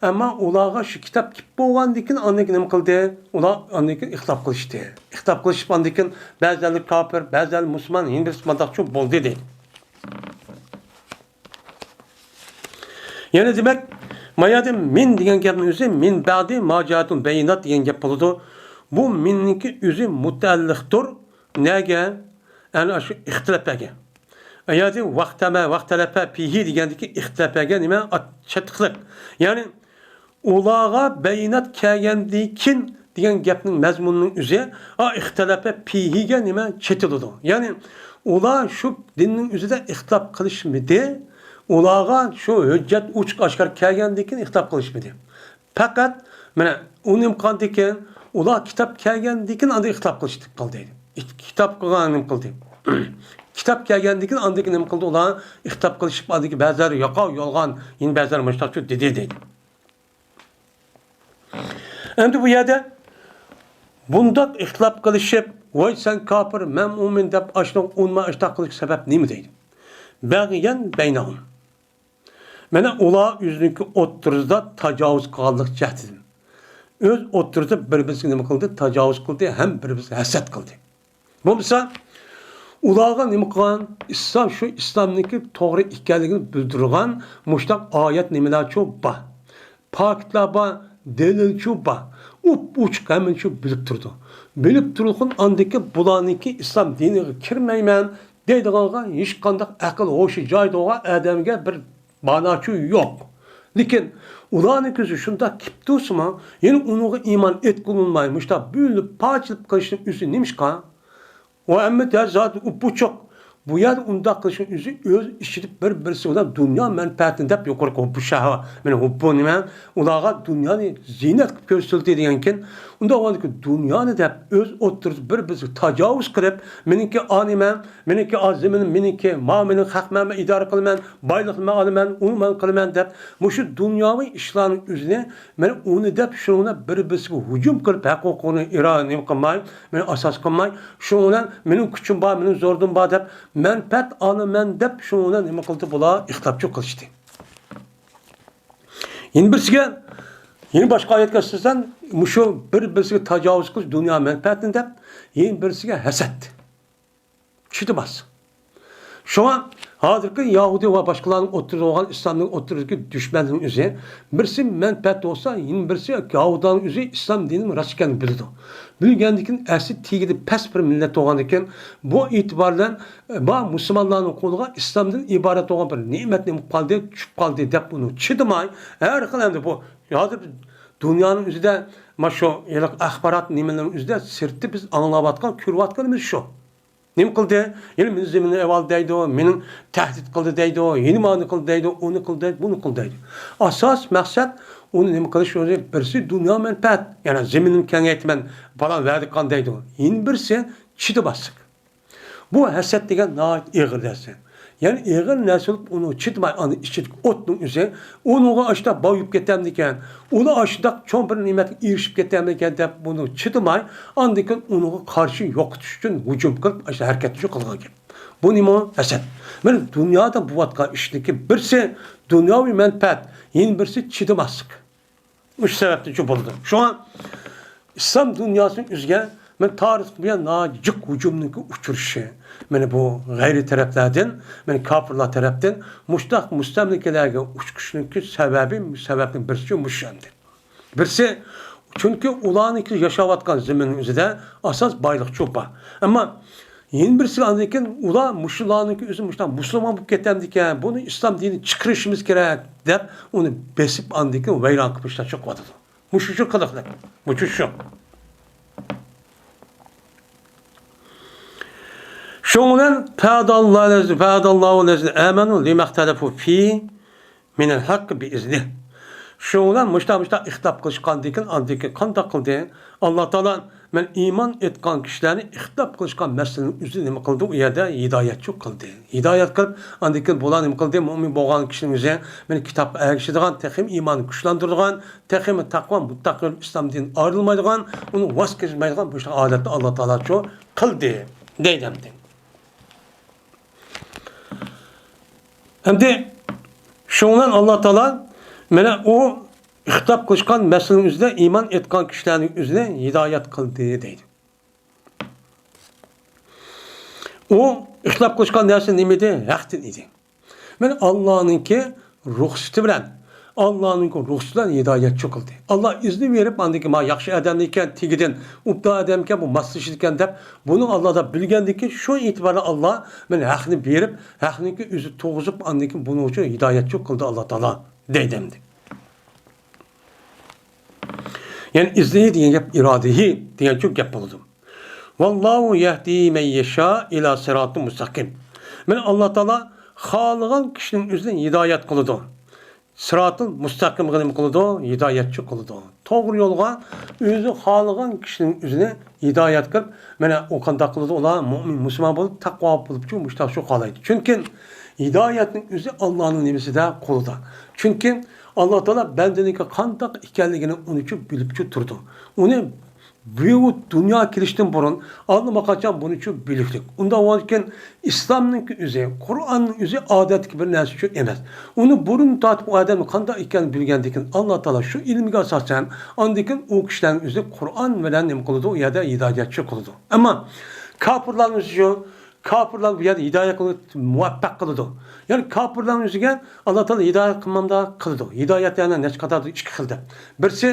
ammo ularga shu kitob kelib bo'lgandan keyin andan keyin nima qildi? Ular andan keyin ixtilof qilishdi. Ixtilof qilishib andan keyin ba'zilari kofir, ba'zilari musulmon, hindistonda shu bo'ldi deydi. Ya'ni demak, mayada min degan gapning o'zi min ba'di ma ja'atul bayinat degan gap bo'ladi. Bu minniki o'zi mutaalliqdir. Nega? Ana shu ixtilofaga. Ayati vaqtama vaqtalafa fihi degandiki ixtilofaga nima? Chatliq. Ya'ni ularga bayinat kelgandan keyin degan gapning mazmunining o'zi a ixtilofa fihiga nima chetiladi. Ya'ni ular shu dinning o'zida ixtilof qilishmidi? Ularga shu hujjat ochiq oshkor kelgandan keyin ixtilof qilishmidi? Faqat mana uni qanday keyin ular kitob kelgandan keyin anda ixtilof qilishdi qildi. Kitob qilgan nima qildi? Kitob kelgandan keyin andan keyin nima qildi? Ular ixtilof qilishib andagi ba'zilari yo'qov yolg'on, yana ba'zilari mushtaqchi dedi deydi. Endi bu yerda bundoq ixtilof qilishib, voy sen kofir, men mo'min deb ashnoq unma ashtaq qilish sabab nima deydi? Bag'yan baynahum. Mana ular o'ziniki o'ttirizda tajovuz qilganlik jahtidan. O'z o'ttirizda bir-birisiga nima qildi? Tajovuz qildi, ham bir-birisiga hasad qildi. Bo'lmasa ularga nima qilgan? Islom shu islomniki to'g'ri ekanligini bildirgan mushtaq oyat nimalar chu bor. Faktlar bor, dalil chu bor. Up-uch hamma shu bilib turdi. Bilib turgan andiki bularniki islom diniga kirmayman deydiganga hech qanday aql hoshi joyida bo'lgan odamga bir ma'nochi yo'q. Lekin ularning ko'zi shundoq kelib tursimi, yana uniga iymon etqilolmay, mushtaq bo'lib parchalab qilishning o'zi nimishqa? O amma zat upuchoq. Bu yerda undoq qilishning o'zi o'z ichida bir-birisi bilan dunyo manfaatini deb yuqori hubbu shahva. Mana hubbu nima? Ularga dunyoni ziynat qilib ko'rsatildi degan keyin, unda avvalgi dunyoni deb o'z o'ttirib bir-birisiga tajovuz qilib, meniki animan, meniki aziminim, meniki ma mening haqman idora qilaman, boyliqni men olaman, uni men qilaman deb mushu dunyoviy ishlarning o'zini mana uni deb shuni bir-birisiga hujum qilib, huquqini iroda nima qilmay, meni asos qilmay, shu bilan mening kuchim bor, mening zo'rdim bor deb Manfaat olaman deb shuni nima qildi bular ixtilofchi qilishdi. Yana birisiga yana boshqa oyatga asosan mushu bir-birisiga tajovuz qilish dunyo manfaatini deb, yana birisiga hasad. Chidamas. Shunga hozirgi Yahudi va boshqalarning o'tirib olgan islomning o'tiridagi dushmanning o'zi birisi manfaat bo'lsa, yana birisi Yahudining o'zi islom dinining rost ekanini biladi. Bilgandan keyin asli tegida past bir millat bo'lgan ekan, bu e'tibor bilan bu musulmonlarning qo'liga islomdan iborat bo'lgan bir ne'mat nima qoldi, tushib qoldi deb uni chidamay, har xil endi bu hozir dunyoning o'zida mana shu axborot nimalarning o'zida sirti biz anglayotgan, ko'rayotganimiz shu. Nima qildi? Yana meni zeminni avval deydi, meni tahdid qildi deydi, yana mani qildi deydi, uni qildi deydi, buni qildi deydi. Asos maqsad uni nima qilish o'zi birisi dunyo manfaat, ya'ni zeminni kengaytman falan va'da qilgan deydi. Yana birisi chidaboslik. Bu hasad degan nihoyat ig'ir narsa. Ya'ni ig'ir narsa bo'lib uni chidamay ani ichidagi o'tning o'zi uniga ashta boyib ketamdikan, uni ashta cho'ng bir ne'matga erishib ketamdikan deb buni chidamay, andan keyin uniga qarshi yo'qotish uchun hujum qilib ashta harakatni qilgan gap. Bu nima? Hasad. Mana dunyoda bo'layotgan ishniki birisi dunyoviy manfaat, yana birisi chidamaslik. O'sha sababdan shu bo'ldi. Shunga islom dunyosining o'ziga men tarix bilan najiq hujumniki uchirishi, mana bu g'ayri taraflardan, mana kofirlar tarafdan mushtaq mustamlikalarga uchishniki sababi, sababning birisi mush endi. Birisi chunki ularniki yashayotgan zaminning o'zida asos boylik cho'p bor. Ammo yana birisi andan keyin ular mushularniki o'zi mushtaq musulmon bo'lib ketamdikan, buni islom dinini chiqarishimiz kerak deb uni besib andan keyin vayron qilib ishlab chiqyotdi. Mushu shu qiliqlar. Mushu shu. Şundan fədallahu lezine amenu limahtalafu fi minel hakkı bi iznih. Şundan muşta ixtilaf qilishgan degan andiki qanday qildi? Alloh taolo men iymon etgan kishilarni ixtilaf qilishgan masalaning o'zi nima qildi? U yerda hidoyatchi qildi. Hidoyat qilib, andiki bular nima qildi? Mo'min bo'lgan kishining o'zi men kitobga ergashadigan, texim iymonni kuchlantiradigan, texim taqvo, muttaqi islom dinidan ayrilmaydigan, uni voz kechmaydigan bu odatni Alloh taolo shu qildi deydi. Endi shundan Alloh taolo mana u ixtilof qilishgan masalaning o'zida iymon etgan kishilarning o'zini hidoyat qildi deydi. U ixtilof qilishgan narsa nima edi? Haqdan edi. Mana Allohninki ruxsati bilan, Allohninki ruxsati bilan hidoyatchi qildi. Alloh izni berib, andiki ma yaxshi odam ekan, tegidan ubda odam ekan, bu moslashadi ekan deb buni Allohda bilgandiki, shu e'tiborla Alloh mana haqni berib, haqniki o'zi to'g'izib, andiki buning uchun hidoyatchi qildi Alloh taolo deydi endi. Ya'ni izni degan gap irodihi degan shu gap bo'ladi. Vallohu yahdi men yasha ila siratin mustaqim. Mana Alloh taolo xohlagan kishining o'zini hidoyat qiladi. Sıratın mustaqim nima qiladi? Hidoyatchi qiladi. To'g'ri yo'lga o'zi xohlagan kishining o'zini hidoyat qilib, mana u qanday qiladi? Ular mo'min musulmon bo'lib, taqvo bo'lib shu mushtaq shu xohlaydi. Chunki hidoyatning o'zi Allohning nimasida, qo'lida. Chunki Alloh taolo bandaniki qandoq ekanligini uni uchun bilib turdi. Uni bu dunyo kelishdan burun allaqachon buning uchun biliklik. Undan keyin islomning o'zi, Qur'onning o'zi odatdagi bir narsa uchun emas. Uni burun tortib u odam qanday ekanini bilgandan keyin Alloh taolo shu ilmiga asosan undan keyin u kishilarning o'zi Qur'on bilan nima qiladi? U yerda hidoyatchi qiladi. Ammo kofirlarning o'zi shu kofirlar bu yerda hidoyat qilib muvaffaq qiladi. Ya'ni kofirlarning o'ziga Alloh taolo hidoyat qilmamda qiladi. Hidoyat yana necha qatorda ikki xilda. Birisi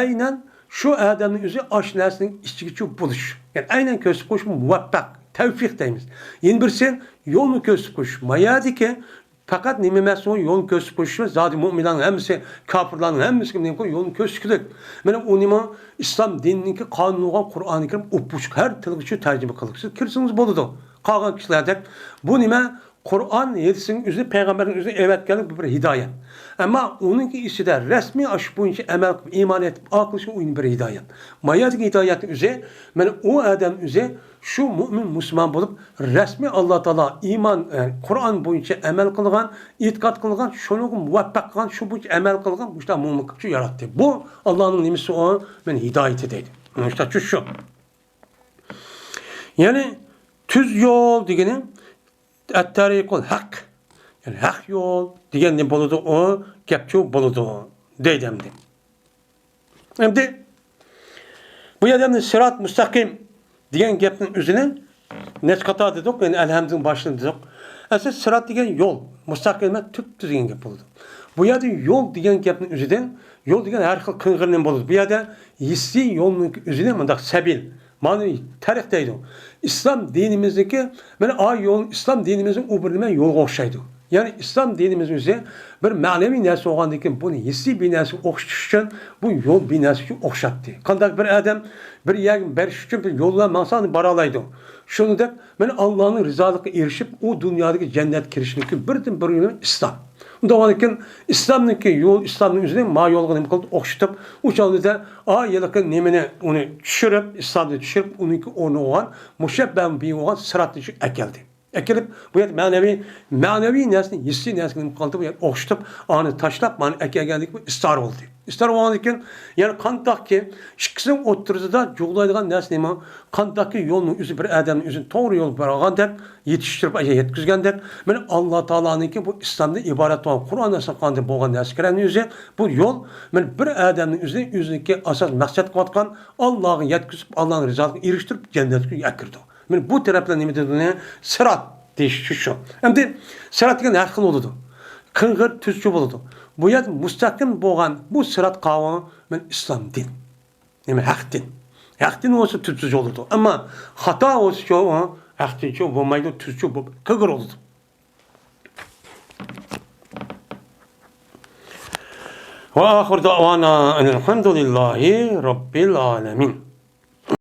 aynan shu odamning o'zi osh narsaning ichiga bo'lish. Ya'ni aynan ko'rsatib qo'yish muvaffaq, tavfiq deymiz. Yana birisi yo'lni ko'rsatib qo'yish. Mayadiki faqat nima emas, u yo'lni ko'rsatib qo'yish, zoti mo'minlarning hammasi, kofirlarning hammasi nima qilib yo'lni ko'rsatib. Mana u nima islom dinininki qonuniga Qur'oni Karim o'pish har tilga tarjima qilib siz kirsangiz bo'ladi. Qolgan kishilardek bu nima Qur'on hadisining o'zi payg'ambarning o'zi evatganlik bir hidoyat. Ammo uningki ichida rasmiy ash bo'yicha amal qilib iymon etib aqlishi uning bir hidoyat. Mayadagi hidoyatning o'zi mana u odam o'zi shu mo'min musulmon bo'lib rasmiy Alloh taolo iymon Qur'on bo'yicha amal qilgan, e'tiqod qilgan, shuni muvaffaq qilgan, shu bo'yicha amal qilgan mushta mo'min qilib yaratdi. Bu Allohning nimasi u mana hidoyati deydi. Mushta shu. Ya'ni tuz yo'l degani ئەت-تەرىقۇل ھەق، ya'ni haq yo'l degan nima bo'ladi, u gapchu bo'ladi deydi endi. Endi bu yerda endi sirat mustaqim degan gapning o'zini necha qator dedik, ya'ni elhamdning boshida dedik. Asli sirat degan yo'l, mustaqim emas, tub-tuz degan gap bo'ladi. Bu yerda yo'l degan gapning o'zidan yo'l degan har xil qing'ir nima bo'ladi. Bu yerda hissiy yo'lning o'zini mundaq sabil, ma'ni tariq deydi. Islom dinimizniki mana a yo'l, islom dinimizning u bir nima yo'lga o'xshaydi. Ya'ni islom dinimiz o'zi bir ma'naviy narsa bo'lgandan keyin buni hissiy bir narsaga o'xshatish uchun bu yo'l bir narsaga o'xshatdi. Qanday bir odam bir yerga borish uchun bir yo'llar maqsadni bora oladi. Shuningdek, mana Allohning rizoligiga erishib, u dunyodagi jannatga kirishning birdan bir yo'li islom. Unda bo'lgandan keyin islomniki yo'l, islomning o'zini ma yo'lga nima qildi, o'xshatib, u chog'da a yiliqi nimani uni tushirib, islomni tushirib, uniki o'rni bo'lgan mushabban bi bo'lgan siratni akeldi. Akilib bu yer ma'naviy narsani hissiy narsani nima qildi, bu yer o'xshatib, ani tashlab, mana akelganlik bu istor bo'ldi. Istor bo'lgandan keyin, ya'ni qandaqki ikkisining o'ttirisida jug'laydigan narsa nima? Qandaqki yo'lning o'zi bir odamning o'zini to'g'ri yo'l borgandek, yetishtirib, yetkazgandek, mana Alloh taoloniki bu islomda iborat bo'lgan Qur'onda qanday bo'lgan narsalarning o'zi bu yo'l mana bir odamning o'zini o'ziniki asos maqsad qilayotgan Allohga yetkazib, Allohning rizoligiga erishtirib jannatga akirdi. Mana bu taraflar nima dedi? Sirat deyish shu. Endi sirat degan har xil bo'ladi. Qing'ir tuzchi bo'ladi. Bu yer mustaqim bo'lgan bu sirat qavmi mana islom din. Nima haq din. Haq din bo'lsa tuzsiz bo'ladi. Ammo xato bo'lsa shu haq din shu bo'lmaydi, tuzchi bo'lib qing'ir bo'ladi. Va axir da'vana elhamdülillahi robbil alamin.